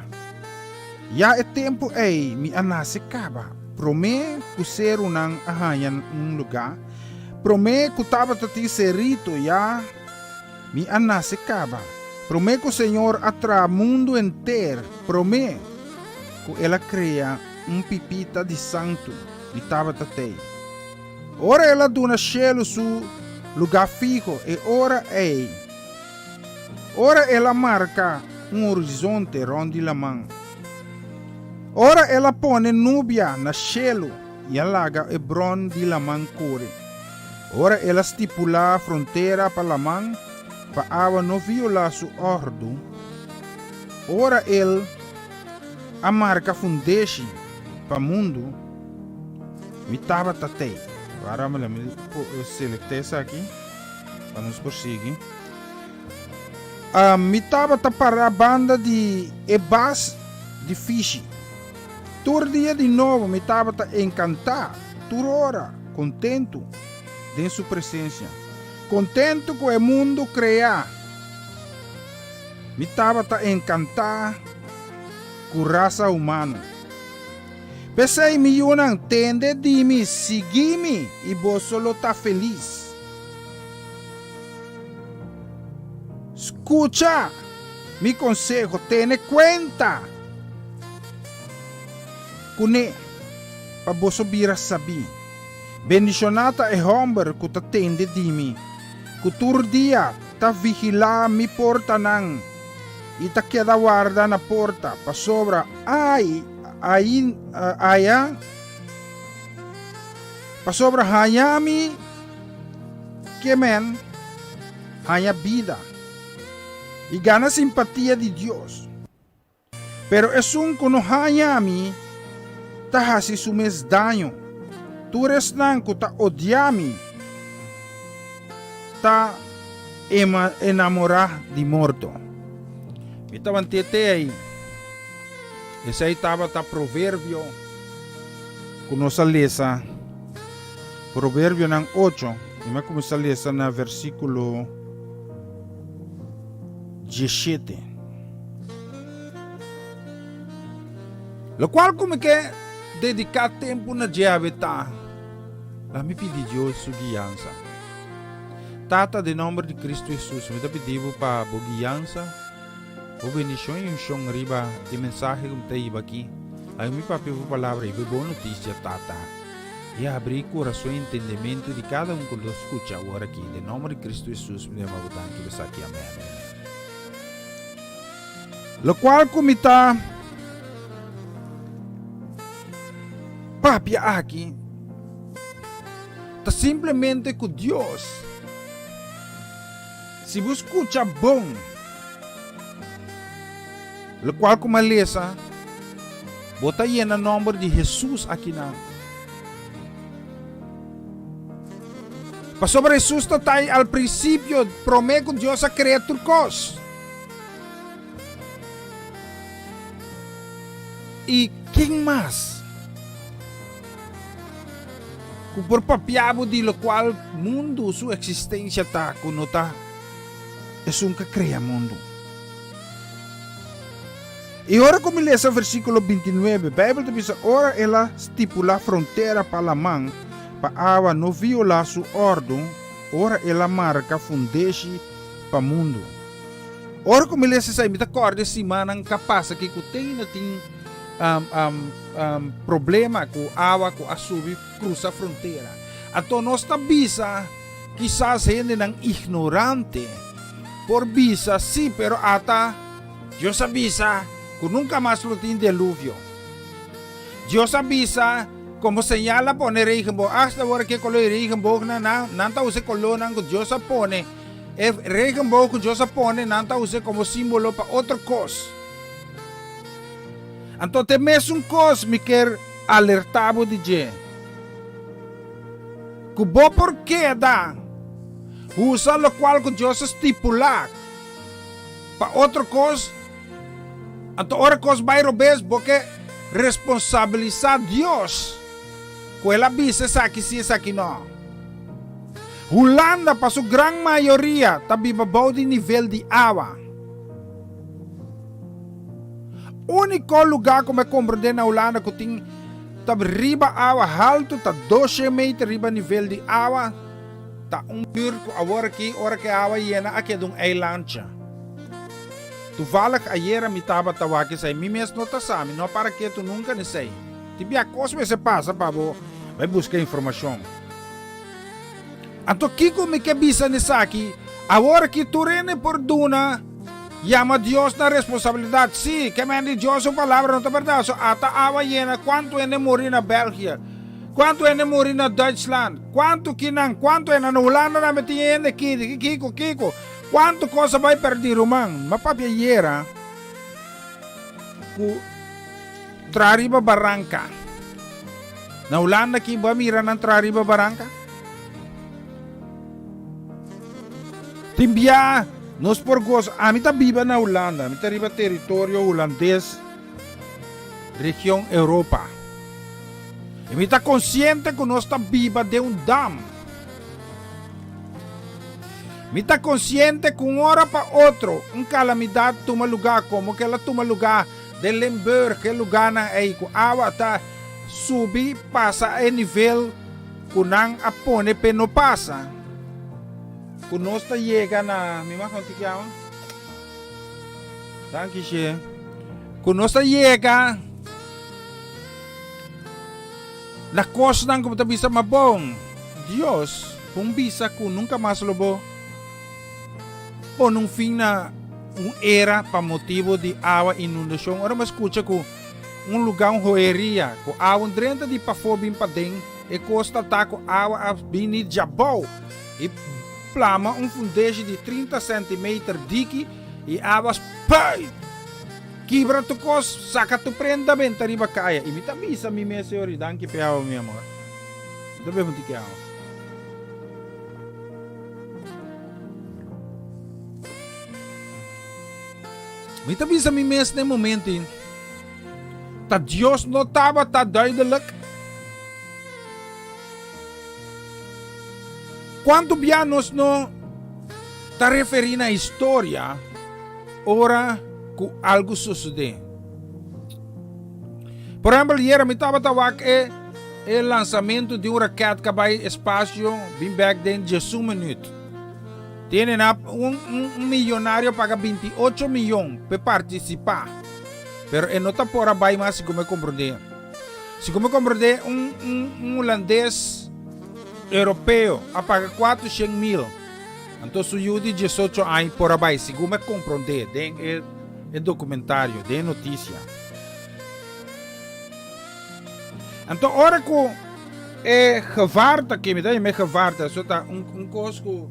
Ya e tempu ei mi a nase kaba, promé ku serunan a haña un lugá, promé ku tabata tin serito ya mi a nase kaba, promé ku Señor a traha mundu henter, promé ku El a krea un pipita di santu, mi tabata tei. Ora el a duna shelu su lugá fiho, e ora ei, ora el a marka un horizonte rònt di laman, ora el a pone nubia na shelu i a laga e bron di laman kore, ora el a stipulá frontera pa laman pa awa no violá su òrdu, ora el a marka fundeshi pa mundu, Mi tabata tei. Wara mi mi selecta esaki pa nos por sigui. Mi tabata para banda di e bas di fishi. Tur dia di nobo mi tabata encanta, tur ora contento den su presencia. Contento cu e mundo crea. Mi tabata encanta cu rasa humano. P'esei, mi yunan, tende di mi, sigui mi, i boso lo ta felis. Skucha mi konseho, tene kuenta kuné, pa boso bira sabí. Bendishoná ta e hòmber ku ta tende di mi, ku tur dia ta vigilá mi portanan i ta keda warda na porta, pasobra ai, ai, aya, pasobra haña mi ke men haña bida i gana simpatia di Dios. Pero esun ku no haña mi ta hasi su mes daño. Tur esnan ku ta odia mi ta enamorá di morto. Mi tabant'é te ei. Esei tabata proverbio ku nos a lesa, Proverbionan ocho, i mi a kuminsá lesa na versíkulo 17. Lokual ku mi ke dediká tempu na dje awe ta, laga mi pidi Dios su guiansa. Tata, den nòmber di Kristu Hesus, mi ta pidi bo pa bo guiansa, bo bendishon i unshon riba e mensahe ku mi ta hiba aki. Laga mi papia bo palabra i bo bon notisia, Tata, i habri kurason i entendementu di kada un ku lo skucha awor aki. Den nòmber di Kristu Hesus mi ta yama bo danki pa esaki. Amèn. Lokual ku mi ta. papia aki ta simplemente ku Dios, si bo skucha bon lokual ku mi a lesa, bo ta yena nòmber di Hesus akinan. Pasobra Hesus ta tai al prinsipio, promé ku Dios a krea tur kos. I ken mas ku por papia bo di lokual mundu su eksistensia ta ku no ta esun ku a krea mundu? I ora ku mi lesa versíkulo bintinuebe, Beibel ta bisa, Ora el a stipulá frontera pa laman, pa awa no violá su òrdu, ora el a marka fundeshi pa mundu. Ora ku mi lesa esei, mi ta kòrda e simannan ka pasa aki ku te ainda tin problema ku awa ku a subi krusa frontera. Anto nos ta bisa, kisas hendenan ignorante por bisa, sí, pero ata Dios a bisa ku nunka mas lo tin deluvio. Dios a bisa komo señal a pone regenboog. Asta awor ke koló e regenboognan nan, nan ta usa e kolónan ku Dios a pone. E regenboog ku Dios a pone, nan ta us'é komo símbolo pa otro kos. Anto ta e mesun kos mi kier alertá bo di dje, ku bo por keda usa lokual ku Dios a stipulá pa otro kos, anto ora kos bai robes bo ke responsabilisá Dios ku el a bisa esaki sí esaki no. Hulanda pa su gran mayoria ta biba bou di nivel di awa. Úniko lugá ku mi a komprendé na Hulanda ku tin ta riba awa haltu ta doshen meter riba nivel di awa, ta un buurt ku awor aki ora ku e awa yena a keda un eilandje. Toevallig ayera mi tabata wak esei, mi mes no ta sa, mi no a para ketu nunka n'esei. Tin bia kos mester pasa pa bo bai buska informashon. Anto kiko mi ke bisa n'esaki? Awor aki tur hende por duna yama Dios na responsabilidat. Sí, ke men di Dios su palabra no ta bèrdat. So ata awa yena kuantu hende muri na Belgia, kuantu hende muri na Duitsland, kuantu kinan, kuantu hende na Hulanda tambe tin hende ki, kiko, kiko, kuantu kos a bai pèrdí ruman. Mi a papia ayera ku. Tra riba baranka. Na Hulanda aki bo a mira nan tra riba baranka? Tin bia nos por gosa. Ami ta biba na Hulanda, mi ta riba teritorio hulandes, region Europa. I mi ta konsiente ku nos ta biba den un dam. Mi ta konsiente ku un ora pa otro un kalamidat tuma lugá komo ku el a tuma lugá Den Limburg e lugánan ei ku awa ta subi pasa e nivel ku nan a pone p'e no pasa. Ku nos ta yega na, mi mag un tiki awa? Danki she. Ku nos ta yega na kosnan ku bo ta bisa ma bon, Dios, bo bisa ku nunka mas lo bo pone un fin na Un era pa motibu di awa inundashon. Ora mi a skucha ku un lugá, un hoeria, ku awa un drenta di pafó bin paden, e kos ta ta ku awa a bini djabou i plama un fundeshi di 30 sentimeter diki i awa spuit! Kibra tur kos, saka tur prenda benta riba kaya. I mi ta bisa mi mes, Señor, i danki p'e awa, mi amor. Mi ta bebe un tiki awa. Mi ta bisa mi mes na e momento ei, ta Dios no tabata duidelijk? Kuantu bia nos no ta referí na historia ora ku algu sosodé? Por ehèmpel, yera mi tabata wak e e lansamentu di un raket ku a bai espasio bin bèk den diesun minüt. Tiene na un un millonario paga 28 miyon p'e partisipá, pero e no ta por a bai mas segun mi komprondé. Segun mi komprondé un un un hulandes europeo a paga 400 mil, anto su yu di 18 aña por a bai, segun mi a komprondé den e e dokumentario, den e notisia. Anto ora ku e gevaarte aki, mi ta yama e gevaarte, so ta un un kos ku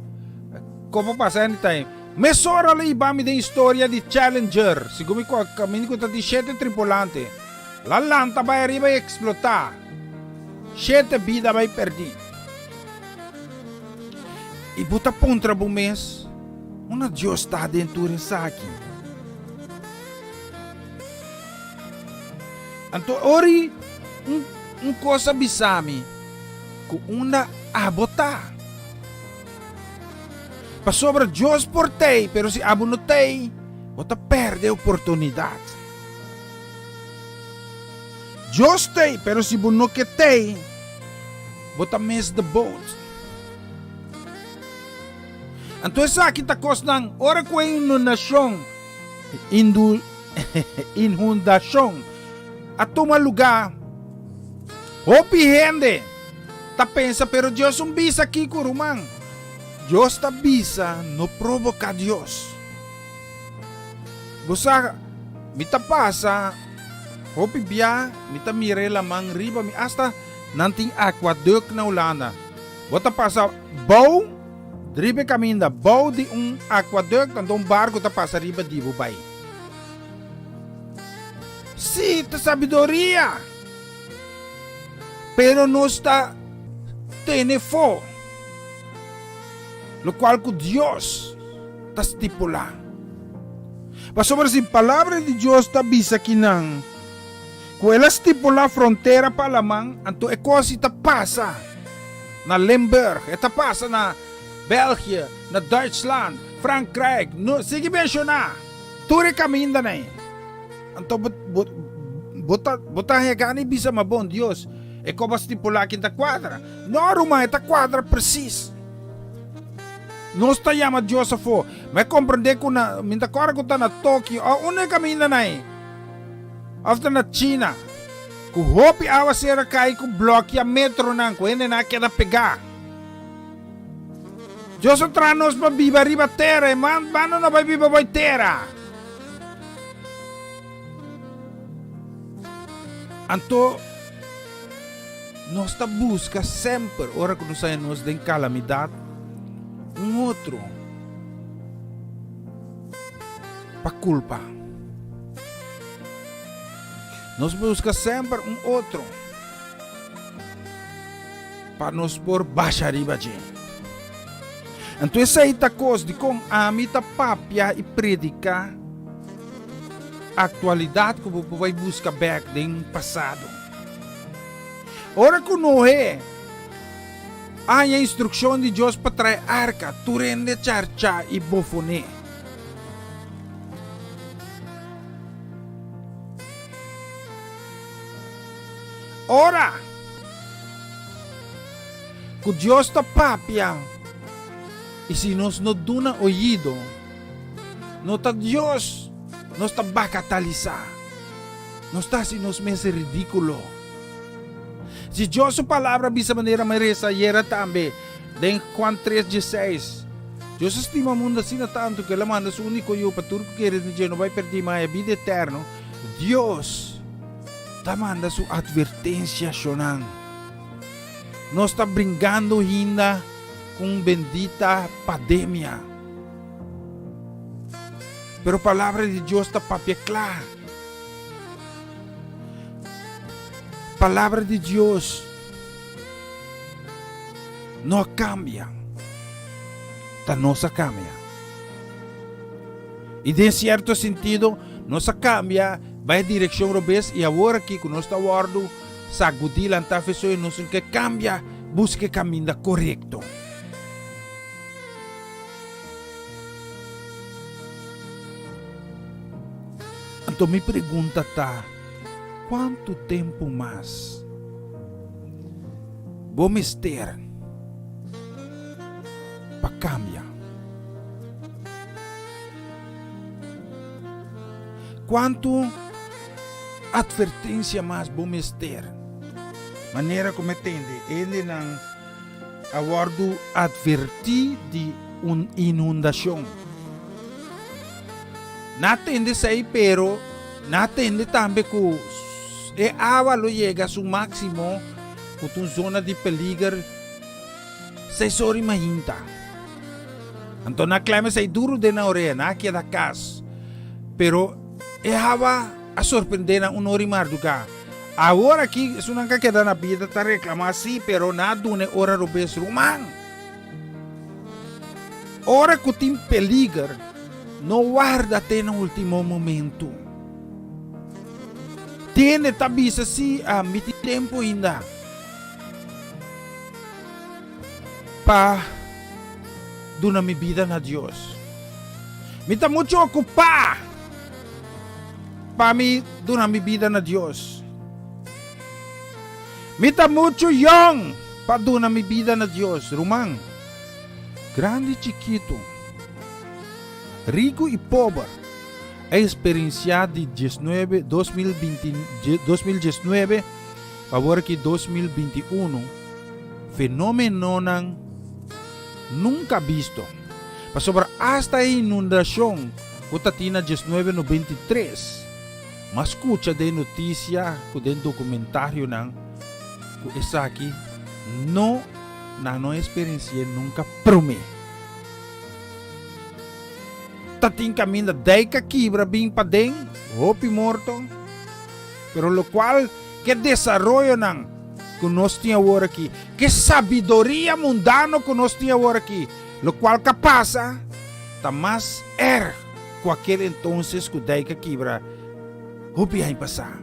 komo pasa anytime. Mesora lo hiba mi den historia di Challenger, segun mi ku kaminda ku ta tin shete tripulante. La lanta bai ariba i eksplotá. Shete bida bai pèrdí. I bo ta puntra bo mes, Unda Dios ta den tur esaki? Anto ora un un kos a bisa mi ku unda abo ta. Pasobra Dios por t'ei, pero si abo no t'ei, bo ta pèrdè oportunidat. Dios t'ei, pero si bo no ke t'ei, bo ta miss the boat. Anto esaki ta kosnan ora ku e inundashon, indu, inundashon a tuma lugá, hopi hende ta pensa, pero Dios un bisa kiko, ruman? Dios ta bisa no proboká Dios. Bo sa, mi ta pasa hopi bia, mi ta mira e laman riba mi, asta nan tin aquaduct na Hulanda. Bo ta pasa bou riba e kaminda, bou di un aquaduct, anto un barku ta pasa riba di bo bai. Sí, ta sabiduria! Pero nos ta tene fo lokual ku Dios ta stipulá. Pasobra si Palabra di Dios ta bisa kinan ku el a stipulá frontera pa laman, anto e kos i ta pasa na Limburg, e ta pasa na België, na Duitsland, Frankrijk, no sigui menshoná tur e kamindanan ei. Anto bo bo bo ta bo ta haña gana i bisa, Ma bon Dios, e kos bo a stipulá aki ta kuadra. No, ruman, e ta kuadra presis. Nos ta yama Dios afó. Mi a komprendé ku na, mi ta kòrda ku ta na Tokio òf unda e kamindanan ei, òf ta na China, ku hopi awaser a kai ku blòkia metronan ku hendenan a keda pegá. Dios a traha nos pa biba riba tera, e man banda no bai biba boi tera. Anto nos ta buska semper ora ku nos haña nos den kalamidat un otro pa kulpa. Nos buska semper un otro pa nos por basha riba dje. Anto esei ta kos dikon ami ta papia i prediká aktualidat ku bo por bai buska bèk den pasado. Ora ku Noe a haña instrukshon di Dios pa trae arka, tur hende charchá i bofoné. Ora ku Dios ta papia i si nos no duna oido, no ta Dios nos ta bakatalisá, nos ta hasi nos mes ridíkulo. Si Dios su palabra bisa manera mi resa ayera tambe den Juan tres dieseis, Dios a stima mundu asina tantu ku el a manda su úniko Yu pa tur ku kere den dje no bai pèrdí ma haña bida eterno, Dios ta manda su atvertensiashonnan. Nos ta bringando hinda ku un bendita pademia. Pero palabra di Dios ta papia kla. Palabra di Dios no a kambia, ta nos a kambia. I den sierto sentido nos a kambia bai direkshon robes i awor aki ku nos ta wòrdu sagudí lantá fesoe nos tin ke kambia buska e kaminda korekto. Anto mi pregunta ta, kuantu tempu mas bo mester pa kambia? Kuantu atvertensia mas bo mester? Manera ku mi tende, hendenan a wòrdu atvertí di un inundashon. Nan a tende esei, pero nan a tende tambe ku. E awa lo yega su máksimo ku ta un zona di peliger seis or i mainta. Anto nan a klem esei duru den nan orea, nan a keda kas. Pero e awa a sorprendé nan un or i mardugá. Awor aki esunnan ku a keda na bida ta reklamá sí, pero nan a duna e ora robes. Ruman, ora ku tin peliger, no warda te na último momentu. Tene ta bisa sí, mi tin tempu ainda pa duna mi bida na Dios. Mi ta muchu okupá pa mi duna mi bida na Dios. Mi ta muchu yòn pa duna mi bida na Dios. Ruman, grandi i chikitu, riku i pober, a eksperensiá di diesnuebe, 2020, 2019 pa awor aki 2021, fenómenonan nunka bisto. Pasobra asta e inundashon ku ta tin na diesnuebe 93, m'a skucha den notisia ku den dokumentarionan ku esaki no nan no eksperensi'é nunka promé. Ta tin kaminda dijk a kibra bin paden, hopi morto, pero lokual Ke desaroyonan ku nos tin awor aki, ke sabiduria mundano ku nos tin awor aki, lokual ka pasa ta mas erg ku akel entonces ku dijk a kibra hopi aña pasá.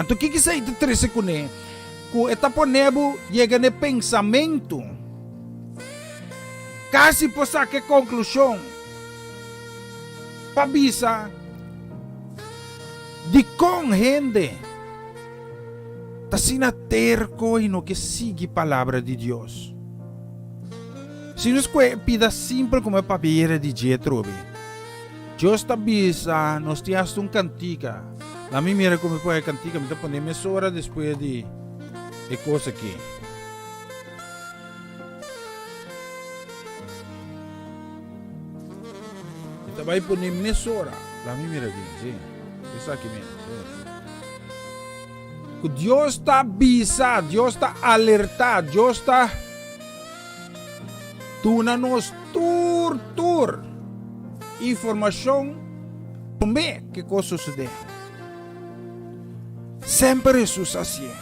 Anto kiko esei ta trese kuné? Ku e ta pone bo yega na e pensamentu, kasi por saka e konklushon pa bisa, Dikon hende ta asina terko i no ke sigui Palabra di Dios? Si nos kohe e pida simpel komo e papiera di dje trobe, Dios ta bisa nos tin hasta un kantika. Laat mi mira kon mi pone e kantika, mi ta pone mesora despues di e kos aki. Mi ta bai pone mesora. Laat mi mira aki, si. Esaki mes, si. Ku Dios ta bisa, Dios ta alerta, Dios ta duna nos tur tur informashon promé ke kos sosodé. Semper Hesus hasié.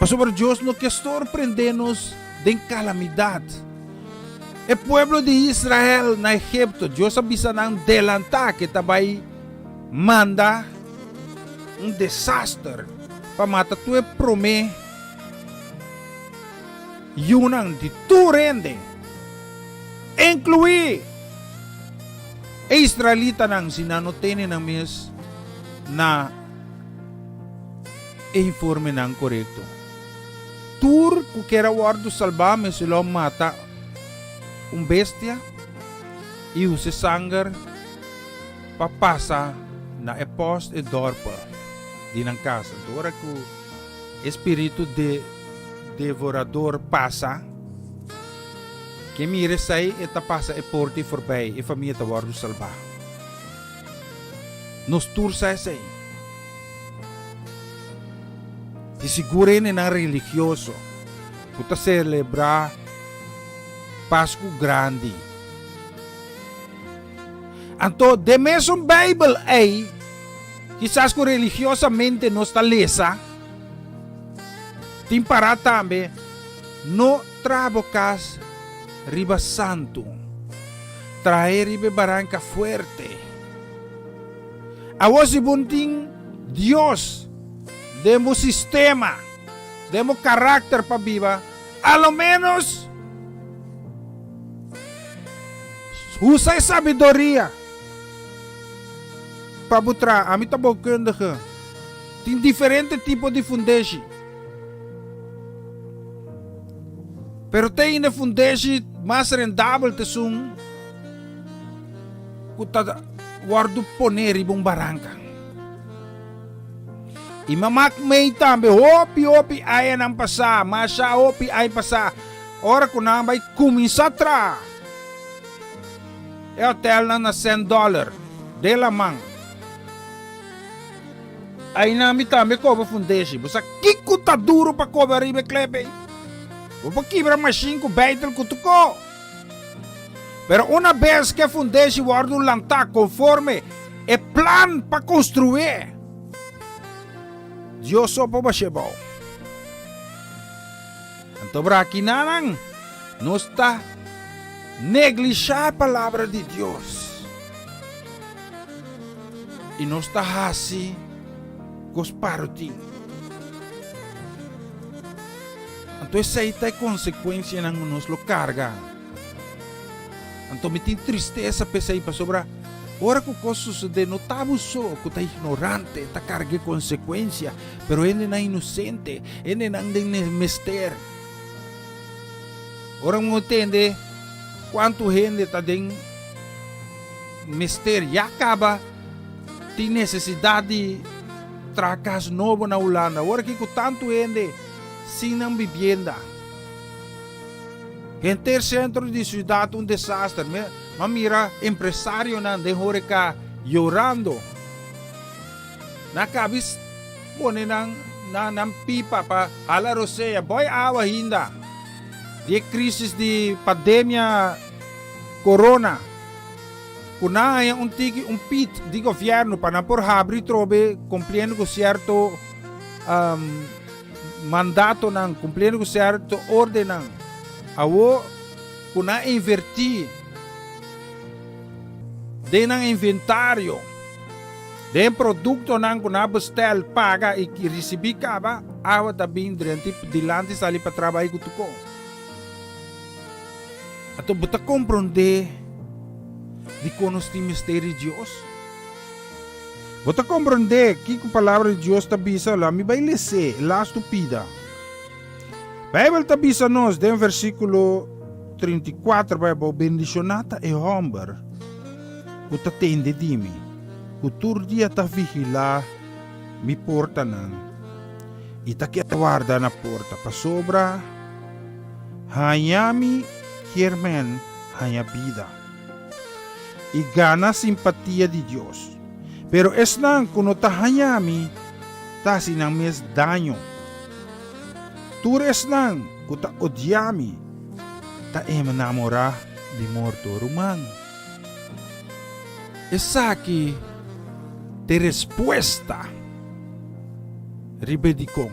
Pasobra Dios no ke sorprendé nos den kalamidat. E pueblo di Israel na Egipto, Dios a bisa nan delantá ke ta bai manda un desaster pa mata tur e promé yunan di tur hende, inkluí e israelitanan, si nan no tene nan mes na e informenan korekto. Tur ku kier a wòrdu salbá mester lo mata un bestia i usa e sanger pa pasa na e pòst e dòrp di nan kas. Anto ora ku e spiritu de devorador pasa, ke mira esei e ta pasa e porta i forbei, e famia ta wòrdu salbá. Nos tur sa esei. Di sigur hendenan religioso ku ta selebrá Pasku Grandi. Anto den mesun Beibel ei, kisas ku religiosamente nos ta lesa, tin pará tambe, No traha bo kas riba santu, traha riba e baranka fuerte. Awor si bo tin Dios den bo sistema, den bo karakter pa biba, a lo ménos usa e sabiduria pa bo traha. Ami ta bouwkundige. Tin diferente tipo di fundeshi. Pero te ainda fundeshi mas rendabel ta esun ku ta wòrdu poné riba un baranka. I mama mei tambe hopi hopi añanan pasá, masha hopi aña pasá, ora ku nan bai kuminsá traha e hotèlnan na Sand Dollar, den laman. Ainan mi tambe koba fundeshi. Bo sa kiko ta duro pa koba riba e klep ei? Bo por kibra mashin ku beitel ku tuko. Pero una bes ku e fundeshi wòrdu lantá konforme e plan pa konstrué, Dios so por bash'é bou. Anto brakinanan, nos ta neglishá e palabra di Dios i nos ta hasi kos parotin. Anto esei ta e konsekuensianan ku nos lo karga. Anto mi tin tristesa p'esei pasobra ora ku kos sosodé no ta bo so ku ta ignorante ta karga e konsekuensia, pero hendenan inosente, hendenan den mester. Ora un tende kuantu hende ta den mester ya kaba tin nesesidat di traha kas nobo na Hulanda. Ora ki ku tantu hende sin nan bibienda. Henter sentro di siudat un desaster. Mi a mira empresarionan den horeka yorando. Nan kabi pone nan na nan pipa pa hala rosea. Boy awa hinda di e krisis di pandemia corona. Ku nan haña un tiki un pit di gobièrnu pa nan por habri trobe kumpliendo ku sierto Mandatonan, kumpliendo ku sierto ordennan. Awor ku nan a invertí den nan inventario, den produktonan ku nan a bestel, paga i risibí kaba, awa ta bin drenta i dilanti sali pa trabai ku tukon. Anto bo ta komprondé dikon nos tin mester di Dios? Bo ta komprondé kiko Palabra di Dios ta bisa? La mi bai les'é e lastu pida. Beibel ta bisa nos den versíkulo 34 bai abou, Bendishoná ta e hòmber ku ta tende di mi, ku tur dia ta vigilá mi portanan i ta keda warda na porta, pasobra haña mi kier men haña bida. i gana simpatia di Dios. Pero esnan ku no ta haña mi ta hasi nan mes daño. Tur esnan ku ta odia mi ta enamorá di morto. Ruman, esaki ta e respuesta riba e dikon.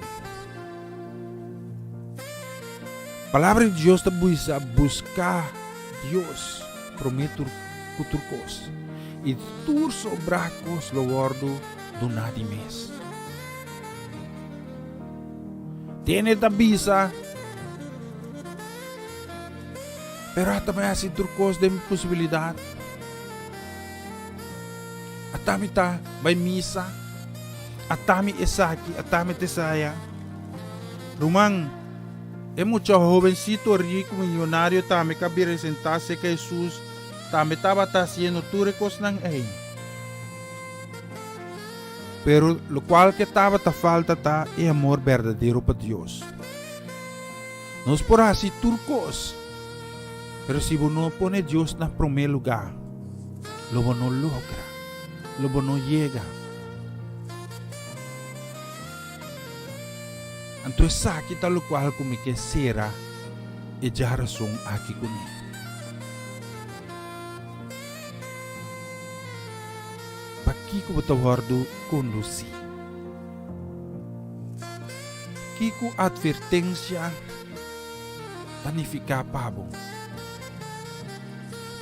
Palabra di Dios ta bisa buska Dios. Promé tur ku tur kos, i tur sobrá kos lo wòrdu duná di mes. Tene ta bisa, Pero ata mi a hasi tur kos den mi posibilidat. Ata mi ta bai misa, ata mi esaki, ata mi ta esaya. Ruman. E mucha hobencito rico millonario tambe ca bira sentá cerca Jesús, tambe tabata haciendo tur e cosnan ei. Pero locual ke tabata falta ta e amor berdadero pa Dios. Nos por haci tur cos, pero si bo no pone Dios na prome lugar, lo bo no logra, lo bo no yega. Anto esaki ta lokual ku mi ke sera e djarason aki kuné. Pakiko bo ta wòrdu kondusí? Kiko atvertensia ta nifiká pa bo?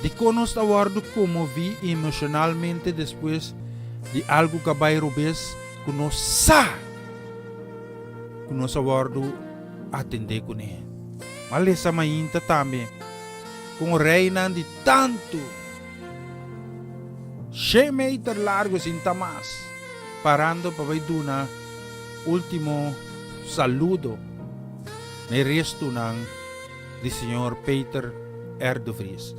Dikon nos ta wòrdu konmoví emoshonalmente despues di algu ku a bai robes ku nos sa ku nos a wòrdu atendé kuné? M'a lesa mainta tambe kon reinan di tantu shen meter largu sin ta mas parando pa bai duna último saludo na e restunan di señor Peter R. de Vries.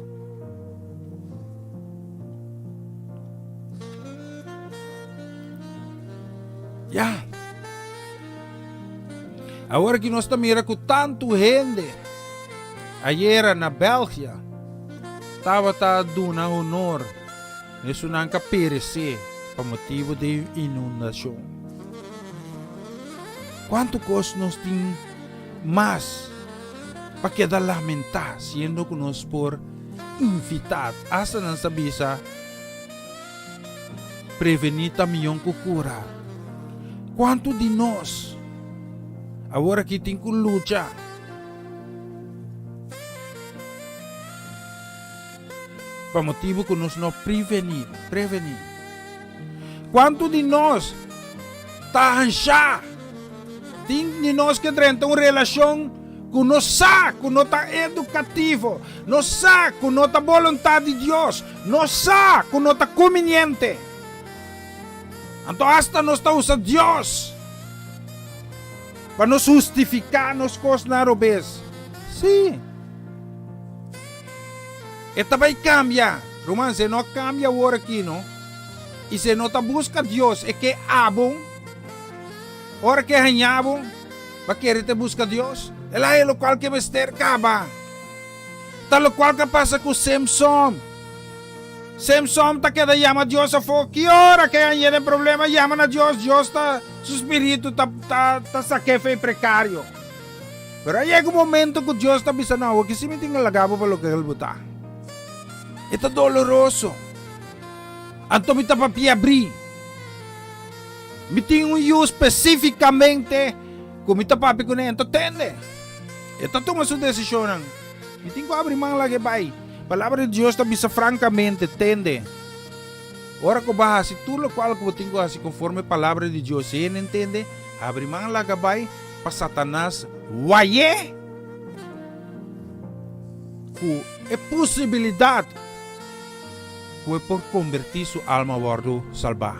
Ya. Awor ki nos ta mira ku tantu hende ayera na Belgia tabata duna honor na esunnan ku a peresé pa motibu di inundashon. Kuantu kos nos tin mas pa keda lamentá siendo ku nos por invitá, asta nan sa bisa prevení ta mion ku kura. Kuantu di nos awor aki tin ku lucha pa motibu ku nos no prevení, prevení. Kuantu di nos ta hanshá? Tin di nos ke drenta un relashon ku no sa ku no ta edukativo, no sa ku no ta boluntat di Dios, no sa ku no ta kuminiente. Anto asta nos ta usa Dios pa nos hustifiká nos kosnan robes. Sí. E ta bai kambia. Ruman, si e no a kambia awor aki, no, i si e no ta buska Dios, e ke abo, ora ke haña bo, ba kere te buska Dios? El a haña lokual ke mester kaba. Ta lokual ke a pasa ku Simson. Simson ta keda yama Dios afó. Ki ora ke hañ'é den problema, yama na Dios, Dios ta, su spiritu ta, ta, ta sak'é fe prekario. Pero a yega un momento ku Dios ta bisa, No, awor si mi tin laga bo pa loke el bo ta. E ta doloroso. Anto mi ta papia abrí. Mi tin un yu spesífikamente ku mi ta papia kuné, anto tende. E ta tuma su desishonnan. Mi tin ku abri man laga e bai. Palabra di Dios ta bisa frankamente, Tende. Ora ku bo a hasi tur lokual ku bo tin ku hasi konforme palabra di Dios, si hende ntende, abri man laga bai. Pa Satanas way'é ku e posibilidat ku e por kombertí su alma wòrdu salbá.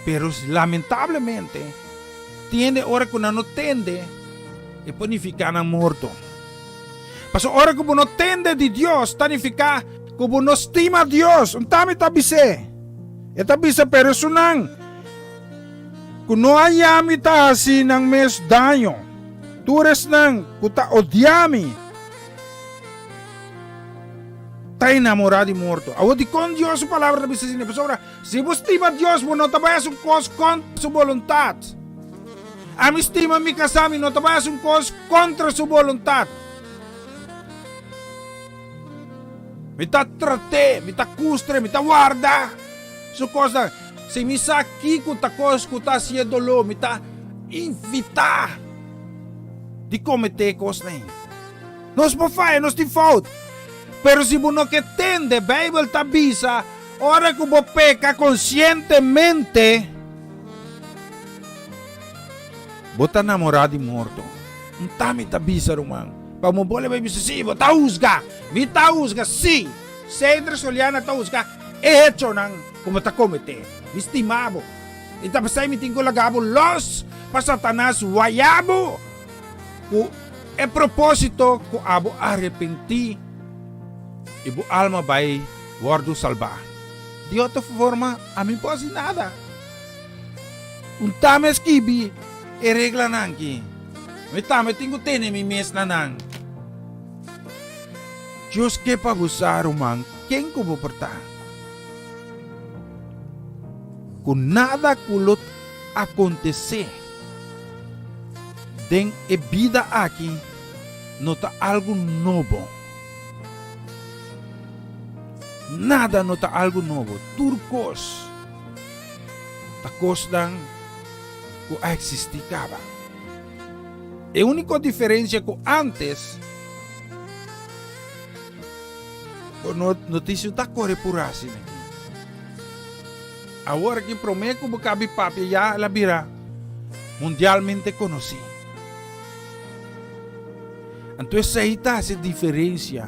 Pero lamentablemente, tin hende ora ku nan no tende, e por nifiká nan morto. Pasobra ora ku bo no tende di Dios, ta nifiká ku bo no stima Dios. Un tambe ta bis'é. E ta bisa, Pero esunnan Ku no a yami ta hasi nan mes daño. Tur esnan ku ta odia mi ta enamorá di morto. Awor dikon Dios su palabra ta bisa asina? Pasobra si bo stima Dios, bo no ta bai hasi un kos kontra su boluntat. Ami stima mi kasá, mi no ta bai hasi un kos kontra su boluntat. Mi ta trat'é, mi ta kustr'é, mi ta warda su kosnan. Si mi sa kiko ta kos ku ta hasié doló, mi ta invitá di kometé e kosnan ei. Nos por faya, nos tin fout. Pero si bo no ke tende, Beibel ta bisa, ora ku bo peka konsientemente, bo ta namorá di morto. Nta mi ta bisa, ruman, pa bo bole bai bisa, Sí, bo ta husga. Mi ta husga, sí. Cedro Soliana ta husga e hechonan ku bo ta kometé. Mi stima bo. I ta p'esei mi tin ku laga bo lòs pa Satanas waya bo ku e propósito ku abo arepentí i bo alma bai wòrdu salbá. Di otro forma, ami por hasi nada. Un tambe skibi e reglanan aki. Mi tambe tin ku tene mi mes na nan. Dios ke pa bo sa, ruman, ken ku bo por ta. Ku nada ku lo akontesé den e bida aki no ta algu nobo. Nada no ta algu nobo. Tur kos ta kosnan ku a eksistí kaba. E úniko diferensia ku ántes. Bo no notisia ta kore pura asina aki. Awor aki prome ku bo kabi papia ya el a bira mundialmente konosí. Anto esei ta hasi diferensia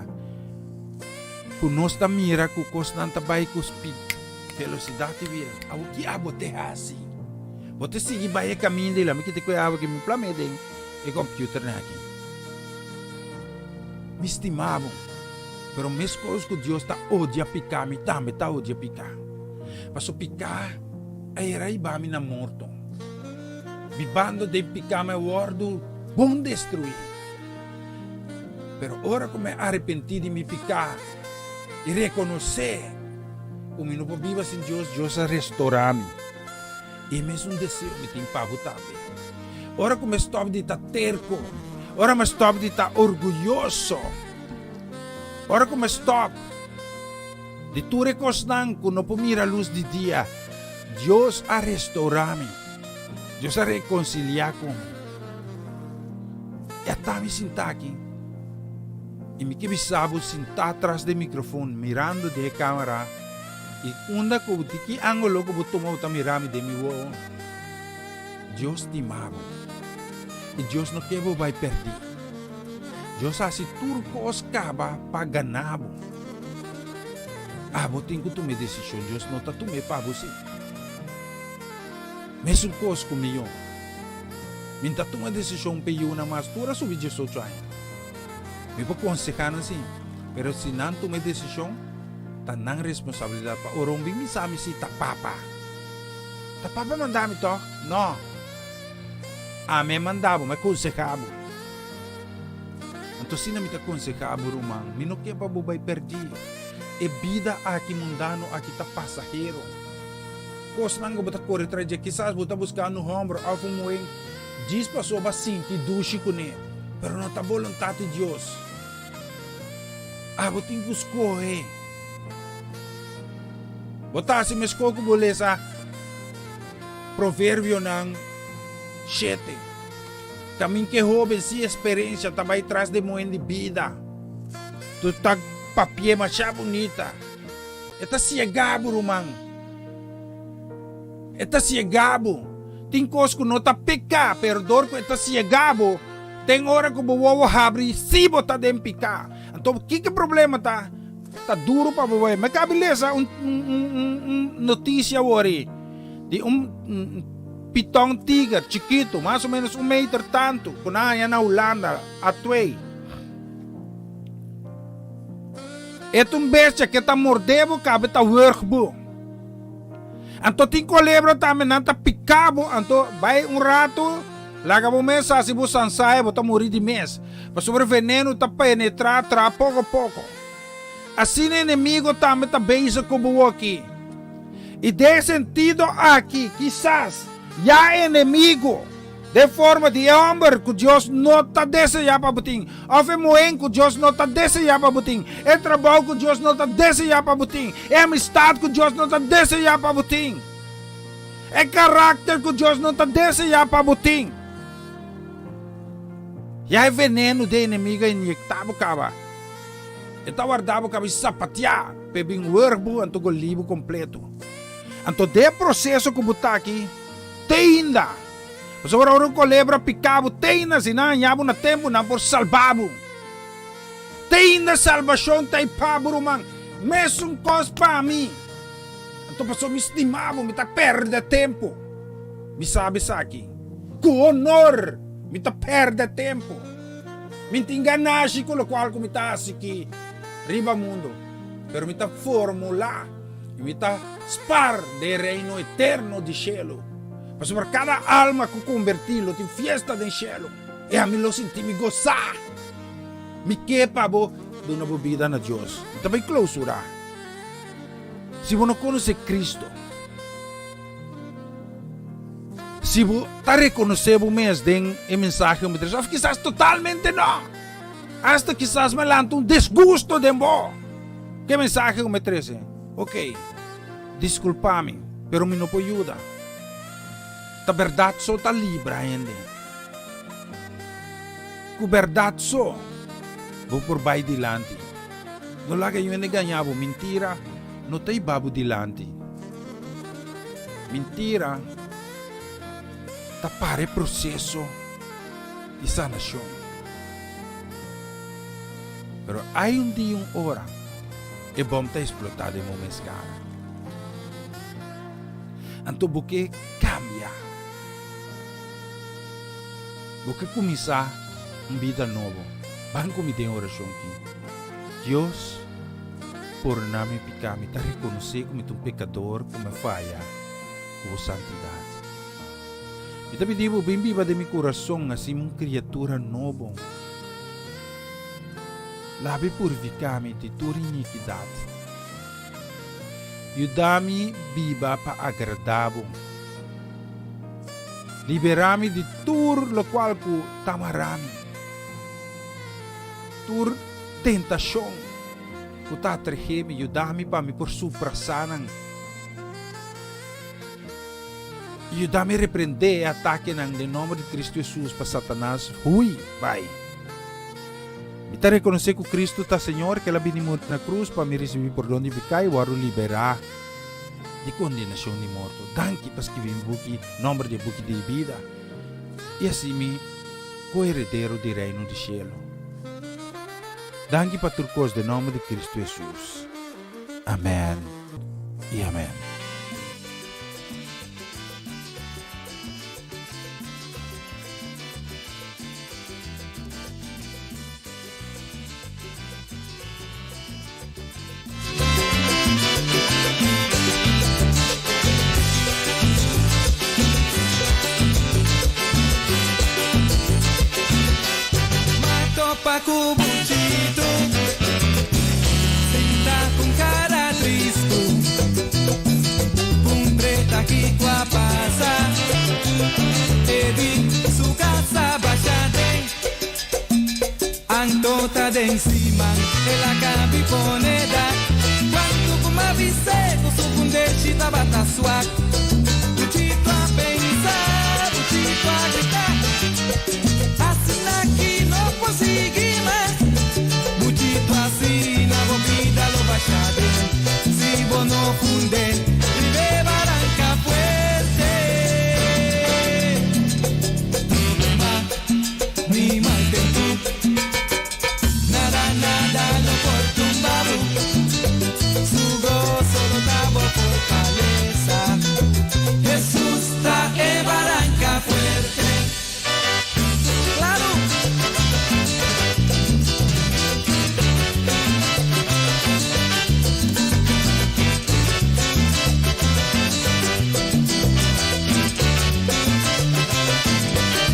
ku nos ta mira ku kosnan ta bai ku speed, velosidat di bira. Awor ki abo te hasi? Bo te sigui bai e kaminda i lami kita ku e awa ki mi plam'é den e computernan aki. Mi stima bo, pero meskos ku Dios ta odia piká, mi tambe ta odia piká. Pasobra piká a era hiba mi na morto. Bibando den piká mi a wòrdu bon destruí. Pero ora ku mi a arepentí di mi piká i rekonosé ku mi no por biba sin Dios, Dios a restorá mi. I e mesun deseo mi tin pa bo tambe. Ora ku mi stòp di ta terko, ora mi stòp di ta orguyoso, ora ku mi stòp di tur e kosnan ku no por mira lus di dia, Dios a restourá mi. Dios a rekonsiliá ku mi. I ata mi sintá aki i mi ke bisa bo sintá tras di e mikrofon mirando den e kamera i unda ku di ki ángulo ku bo tuma bo ta mira mi den mi wowo. Dios stima bo i Dios no ke bo bai pèrdí. Dios hasi tur kos kaba pa gana bo. Abo tin ku tuma e desishon, Dios no ta tum'é pa bo sí. Mesun kos ku mi yo. Mi no ta tuma desishon p'e yunan mas tur a subi diesocho aña. Mi por konsehá nan sí, pero si nan tuma e desishon, ta nan responsabilidat pa ora un bin bisa mi si ta papa. Ta papa manda mi tòg? No. Ami a manda bo, mi a konsehá bo. Anto asina mi ta konsehá bo, ruman, mi no ke pa bo bai pèrdí. E bida aki mundano aki ta pasahero. Kosnan ku bo ta kore tras dje, kisas bo ta buskando un hòmber òf un muhé djis pasobra bo a sinti dushi kuné, pero no ta boluntat di Dios. Abo tin ku skohe. Bo ta hasi meskos ku bo lesa Proverbionan shete. Kamin ku e hóben sin eksperensia ta bai tras di e muhé di bida. Tur ta papi'é masha bunita. E ta siega bo, ruman. E ta siega bo. Tin kos ku no ta piká, pero dor ku e ta siega bo, ten ora ku bo wowo habri si bo ta den piká. Anto kiko e problema ta? Ta duru pa bo bai. Mi a kabi lesa un un notisia awor di un piton tiger chikitu, mas o menos un meter tantu, ku nan haña na Hulanda, Atwee. E ta un bestia ke ta morde bo kabe ta wurg bo. Anto tin kolebra tambe nan ta pika bo anto bai un rato laga bo mes hasi bo sansaya bo ta muri di mes. Pasobra veneno ta penetra tra poko poko. Asina enemigo tambe ta bezig ku bo aki. I den e sentido aki kisas ya enemigo. Den forma di e hòmber ku Dios no ta deseá pa bo tin, òf e muhén ku Dios no ta deseá pa bo tin, e trabou ku Dios no ta deseá pa bo tin, e amistat ku Dios no ta deseá pa bo tin, e karakter ku Dios no ta deseá pa bo tin. Ya e venenu di e enemigu a inyektá bo kaba. E ta wardá bo kaba i sapatiá pa e bin wurg bo anto golí bo kompleto. Anto den e proseso ku bo ta aki, te ainda. Pasobra ora un kolebra pika bo, te ainda si nan haña bo na tempu, nan por salba bo. Te ainda salbashon ta ei pa bo, ruman. Mesun kos pa mi. Anto pasobra mi stima bo, mi ta pèrdè tempu. Mi sabi esaki. Ku honor mi ta pèrdè tempu. Mi tin ganashi ku lokual ku mi ta hasi aki riba mundu, pero mi ta formulá i mi ta spar den e reino eterno di shelu. Pasobra kada alma ku kombertí lo tin fiesta den shelu, i ami lo sinti mi gosá. Mi ke pa bo duna bo bida na Dios. Mi ta bai klousurá. Si bo no konosé Kristu, si bo ta rekonosé bo mes den e mensahe ku mi trese, òf kisas totalmente no, asta kisas mi a lanta un disgusto den bo ku e mensahe ku mi a trese, oke. Disculpa mi, pero mi no por yuda. Ta berdad so ta libra hende. Cu berdad so bo por bay dilanti. No laga yu hende gaña bo. Mintira no ta hiba bo dilanti. Mintira ta para e proceso di sanacion. Pero hay un dia y un ora. E bom ta explotá den bo mes cara. Anto bo ke cambia. Bo ke cuminsa un bida nobo. Ban cu mi den oracion ki. Dios, pordona mi pica. Mi ta reconoce cu mi ta un pecador cu mi a faya cu bo santidad. Mi ta pidi bo bin biba den mi curason, haci mi un criatura nobo. Labi purifiká mi di tur inikidat. Yuda mi biba pa agradá bo. Liberá mi di tur lokual ku ta mará mi, tur tentashon ku ta atrehé mi, yuda mi pa mi por suprasá nan. Yuda mi reprendé e atakenan den nòmber di Kristu Hesus pa Satanas hui bai. Mi ta rekonosé ku Kristu ta Señor, ku El a bini muri na krus pa mi risibí pordon di piká i wòrdu liberá di kondenashon di morto. Danki pa skibi mi buki nòmber di e buki di bida i hasi mi koheredero di Reino di shelu. Danki pa tur kos den nòmber di Kristu Hesus. Amèn i amèn. M'a topa ku Buchito, sinta ku kara tristu. Puntr'é ta kiko a pasa, e di su kas a basha den. Anto ta den siman el a kabi pone dak. Kuantu ku m'a bis'é ku su fundeshi tabata swak. Buchito a pensa, Buchito a grita, Asina ki no por sigui mas. Buchito asina bo bida lo basha den si bo no fund'é riba e baranka fuerte. Problema. Ni mal tempu, nada nada no por tumba bo. Su goso lo ta bo fortalesa. Hesus ta e baranka fuerte. Claro!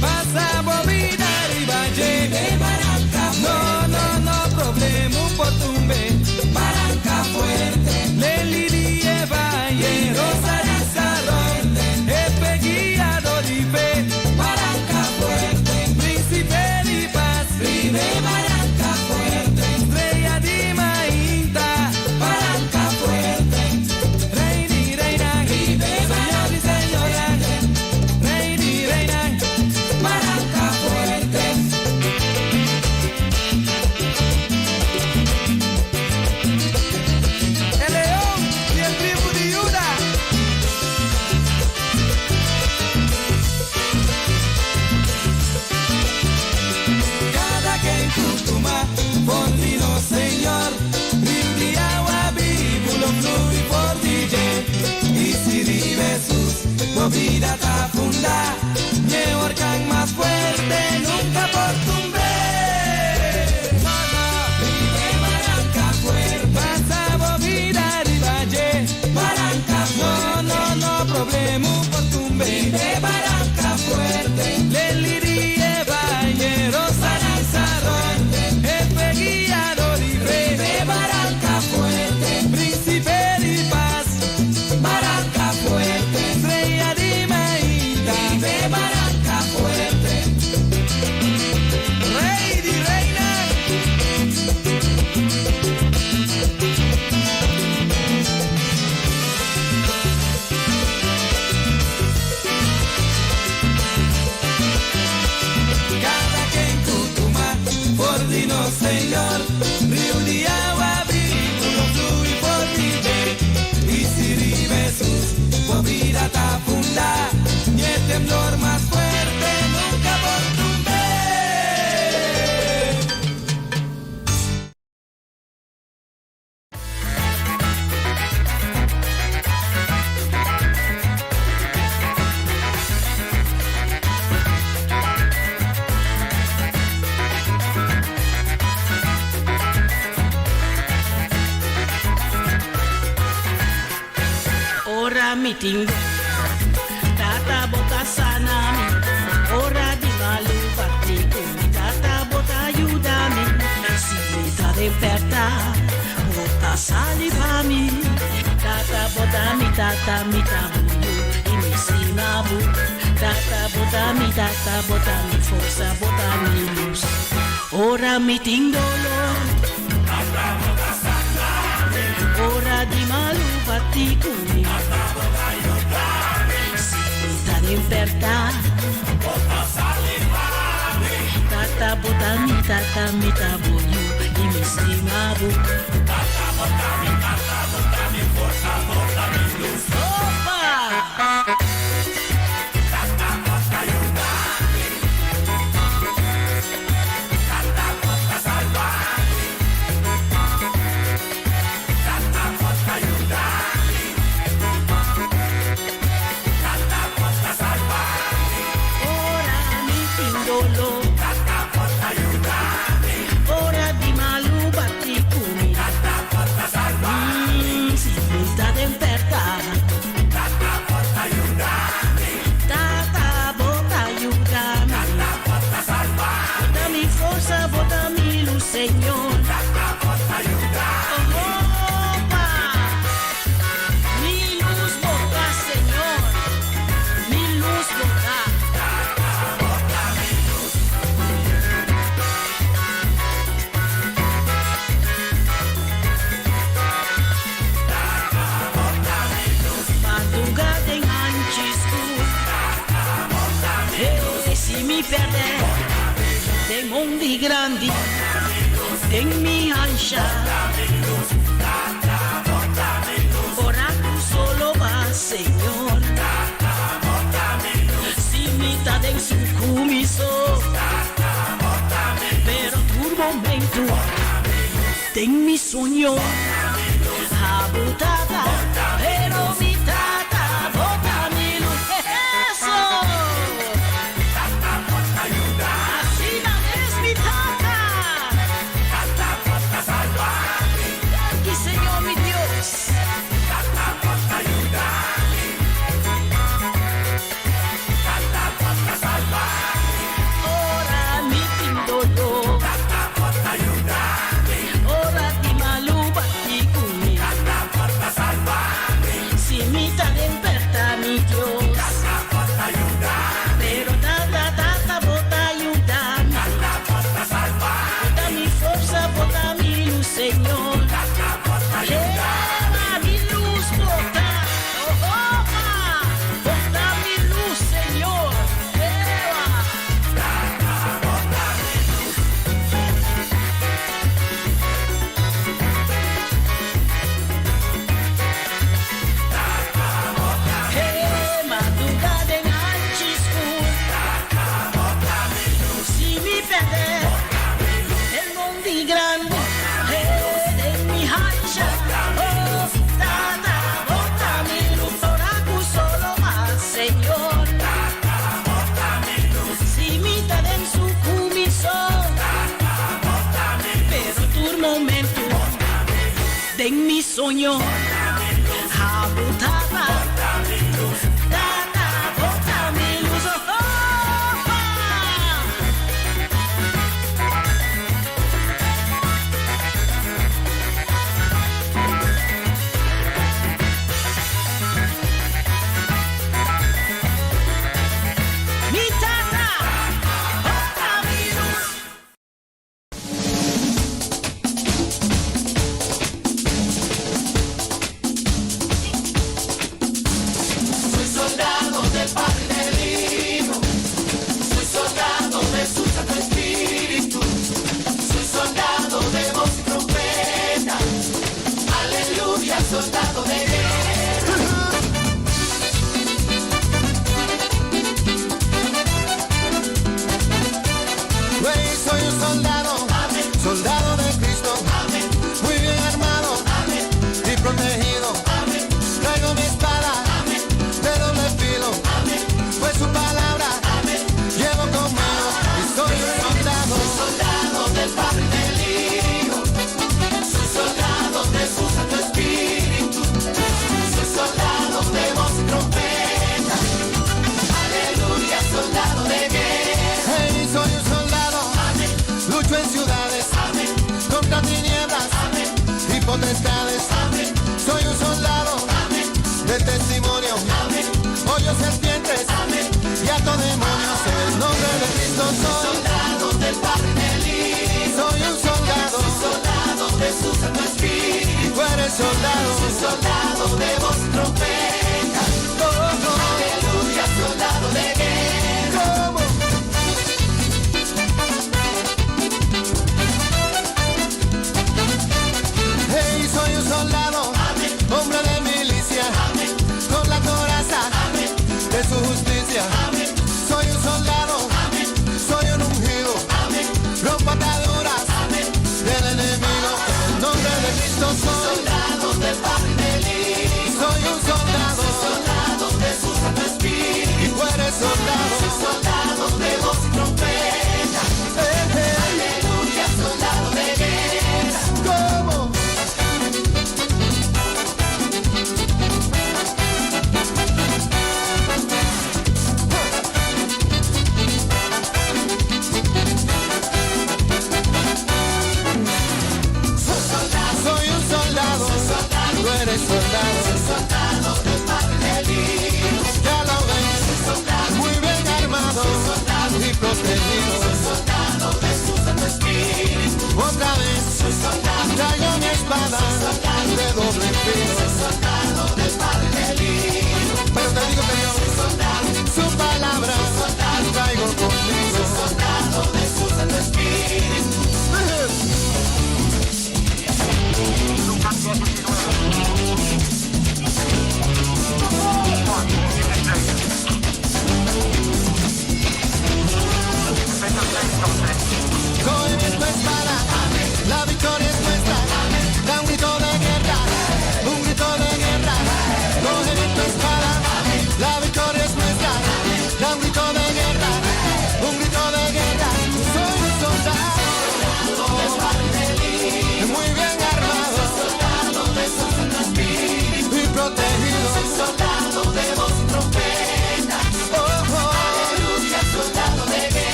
Pasa bo bida riba dje. No, no, no problema por tumbe. Baranka fuerte. Leli di e valle, rosa di Saron. E guiado di fe. Baranka fuerte. Principe di paz. Riba baranka fuerte. Estrella di mainta. Baranka fuerte. Rey di reina. Señor y señora. Rey di reina. Baranka fuerte. E leon di e tribu di Juda. Kada ken ku tuma for di nos Señor, riu di awa bibu lo flui for di dje. I si riba Hesus bo bida ta fundá, ni e orkan mas fuerte nunka por tumb'é. No, no, riba e baranka fuerte. Pasa bo bida riba dje. Baranka fuerte. No, no, no problema por tumb'é. Riba e baranka fuerte. Leli di e valle, rosa di Saron. E guiado di fe. Riba e baranka fuerte. Principe di paz. Baranka fuerte. Estrella di mainta. Riba e baranka fuerte. Rey di reina. Kada ken ku tuma for di nos Señor, riu di awa bibu lo flui for di dje. I si riba Hesus bo bida ta fundá, ni e temblor mas fuerte nunka por tumb'é. Ora mi tin Tata bo ta sana mi Ora di malu bati ku mi Tata bo ta yuda mi Si mi ta den pèrta Bo ta sali pa mi Tata bo ta mi tata mi ta bo yu I mi stima bo. Tata bo ta mi tata, bo ta mi forsa, bo ta mi lus. Ora mi tin dolor. Tata bo ta sana mi. Ora di malu bati ku mi. Tata bo ta yuda mi. Si mi ta den pèrta. Bo ta sali pa mi. Tata bo ta mi tata, mi ta bo yu i mi stima bo. Tata bo ta mi tata, bo ta mi forsa, bo ta mi lus. Opa! Grandi, den mi ansha. Ora ku solo ba, Señor. Si mi ta den sukumiso. Pero tur momento den mi soño. Abo tata, pero mi tata, bo ta mi lus. Eso! Asina es mi tata. Danki, Señor mi Dios. Ora mi tin doló. Ora di malu bati ku mi. Si mi ta den pèrta, mi Dios. Pero tata, tata, bo ta yuda mi. Bo ta mi forsa, bo ta mi lus, Señor. Eva, mi lus bo ta. Oh, oh, ah. Bo ta mi lus, Señor. Eva. Hey, madruga den hanchi skur. Si mi pèrdè den mondi grandi, hey, den mi hancha. Oh, tata, bo ta mi lus, ora ku solo ba, Señor. Si mi ta den sukumiso, pero tur momento den mi soño. Abo tata, tata, bo ta mi lus. Oh, oh, ah. Mi tata, bo ta mi lus.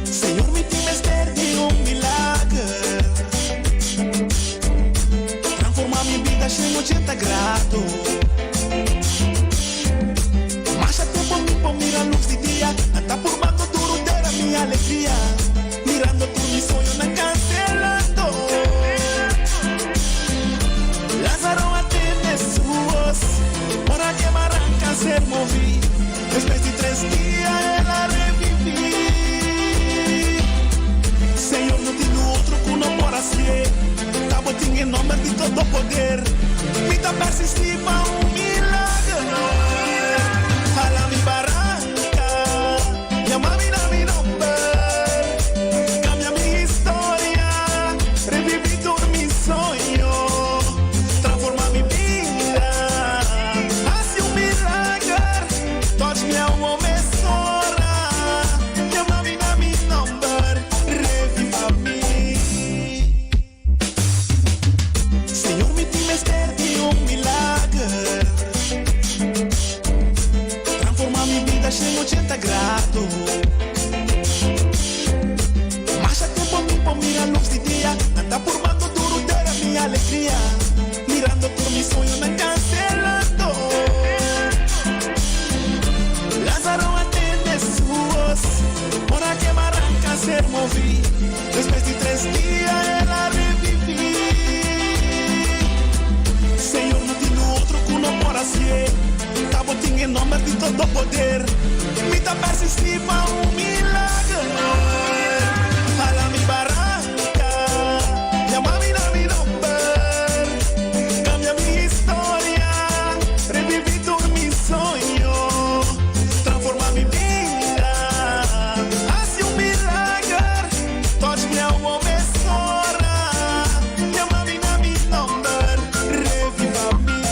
Señor mi tin mester di un milager Transforma mi bida shen ochenta grado Masha tempo mi por mira luz di dia Nan ta purbando duro dera mi alegria Mirando tur mi soñonan cancelando Lázaro a tende su voz Ora ke baranca ser movi Despues di tres dia el a reviví. Señor no tin otro ku no por hasié Ta bo tin e nomber di todo poder Mi ta persistí pa un milagro Hala mi baranca Yama mi na mi nomber Cambia mi historia Reviví tur mi soño Transforma mi bida Hasi un milager Touch mi awo mesora Yama mi na mi nomber Reviva mi Señor mi tin mester di un milager Transforma mi bida shen ochenta grado Masha tempo mi por mira luz di dia Nan ta purbando duro dera mi alegria Mirando tur mi soñonan cancelando Lázaro a tende su voz Ora ke baranca ser movi Despues di tres dia el a revivi Señor no tin otro cu no por hacié Ta bo tin e nomber di todo poder Mi ta persisti pa un milager Hala mi baranca Yama mi na mi nomber Cambia mi historia Revivi tur mi soño Transforma mi bida Haci un milager Touch mi awo mesora Yama mi na mi nomber Reviva mi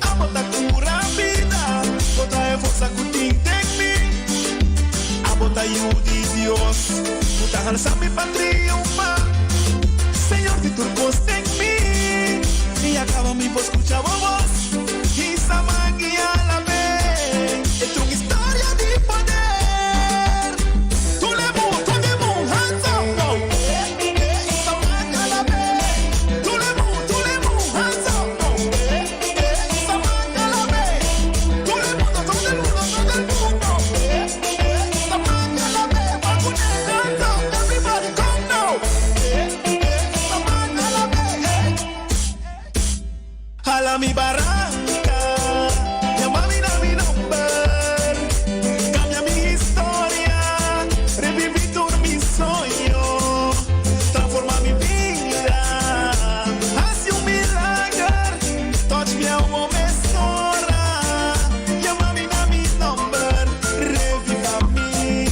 Abo ta cura bida Bo ta e forsa cu tin den mi Abo ta yu di Dios Cu ta halsa mi pa triunfa Señor di tur cos den mi I a caba mi por scucha bo voz Hisa man i alab'é E ta un historia di poder Tur e mun, tur e mun, hands up now Hisa man alab'é Tur e mun, tur e mun, hands up now Hisa man alab'é Tur e mundo, todo el mundo, todo el mundo Hisa man alab'é Pone hands up, everybody come now Hisa man alab'é Hala mi baranca Yama mi na mi nomber Cambia mi historia Revivi tur mi soño Transforma mi bida Haci un milager Touch mi awo mesora Yama mi na mi nomber Reviva mi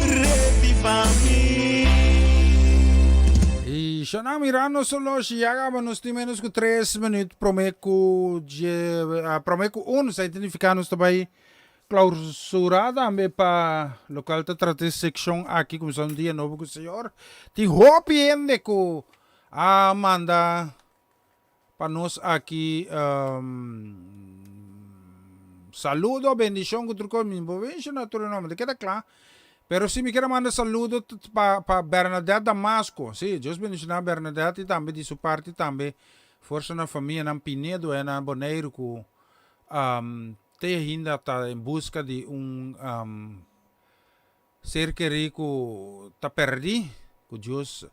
Reviva mi. Y shona mirando solo si ya gaba nos tin menos cu tres minuut prome cu dje prome cu un sa identifica nos ta bay clausura tambe pa locual ta trata e seccion aki cuminsa un dia nobo cu Señor. Tin hopi hende cu a manda pa nos aki saludo, bendicion cu tur cos, mi bo menciona tur e nomber, ta keda cla, pero si mi kier a manda saludo pa pa Bernadette Damasco, si, Dios bendiciona Bernadette y tambe di su parti tambe forsa na famianan Pinedo e na Boneiru cu te ainda ta en busca di un Ser kerí ku ta pèrdí, ku Dios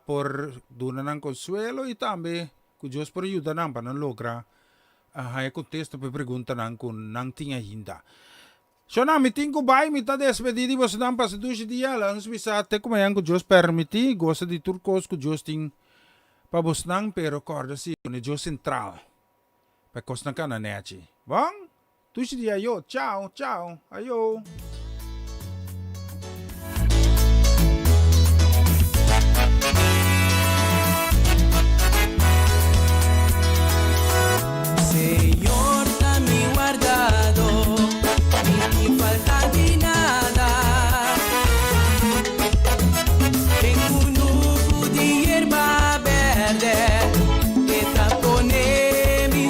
por duna nan konsuelo i tambe ku Dios por yuda nan pa nan logra haña kontesta pa e preguntanan ku nan tin ainda. Shona, mi tin ku bai, mi ta despedí di bosonan pasa dushi dia, laga nos bisa te ku mañan ku Dios permití, gosa di tur kos ku Dios tin pa bosnan, pero kòrda si pone Dios sentral pa e kosnan kana nèchi. Bon? Dushi dia ayo chao chao ayo. Señor ta mi wardado, mi tin falta di nada. Den kunuku di yerba berde, e ta pone mi.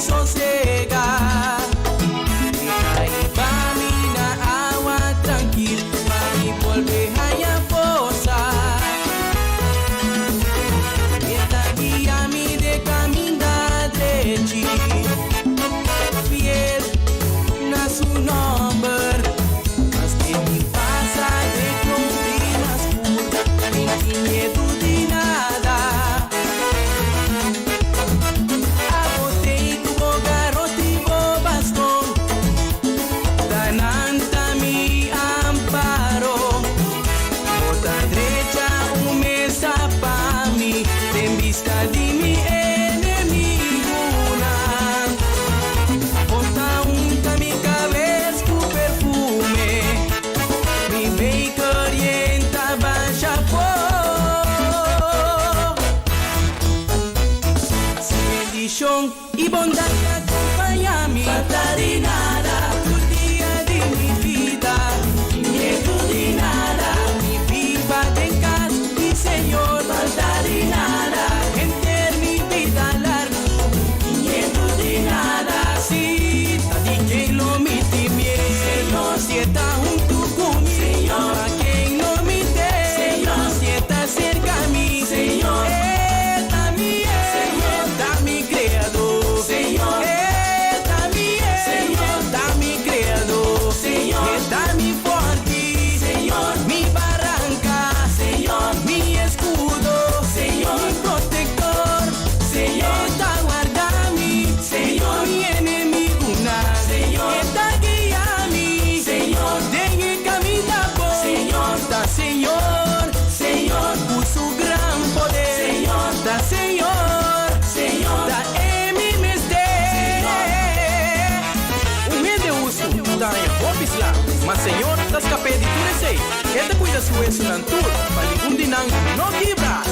kuida su wesunan tur, pa ningun di nan no kibra.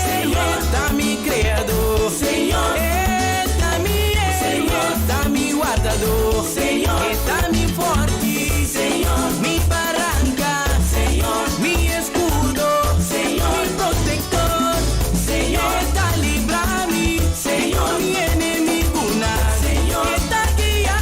Señor ta mi creador. Señor E ta mi Señor ta mi wardador. Señor E ta mi forti. Señor Mi baranca. Señor Mi escudo. Señor Mi protector. Señor E ta libra mi. Señor Mi enemigunan. Señor E ta guia.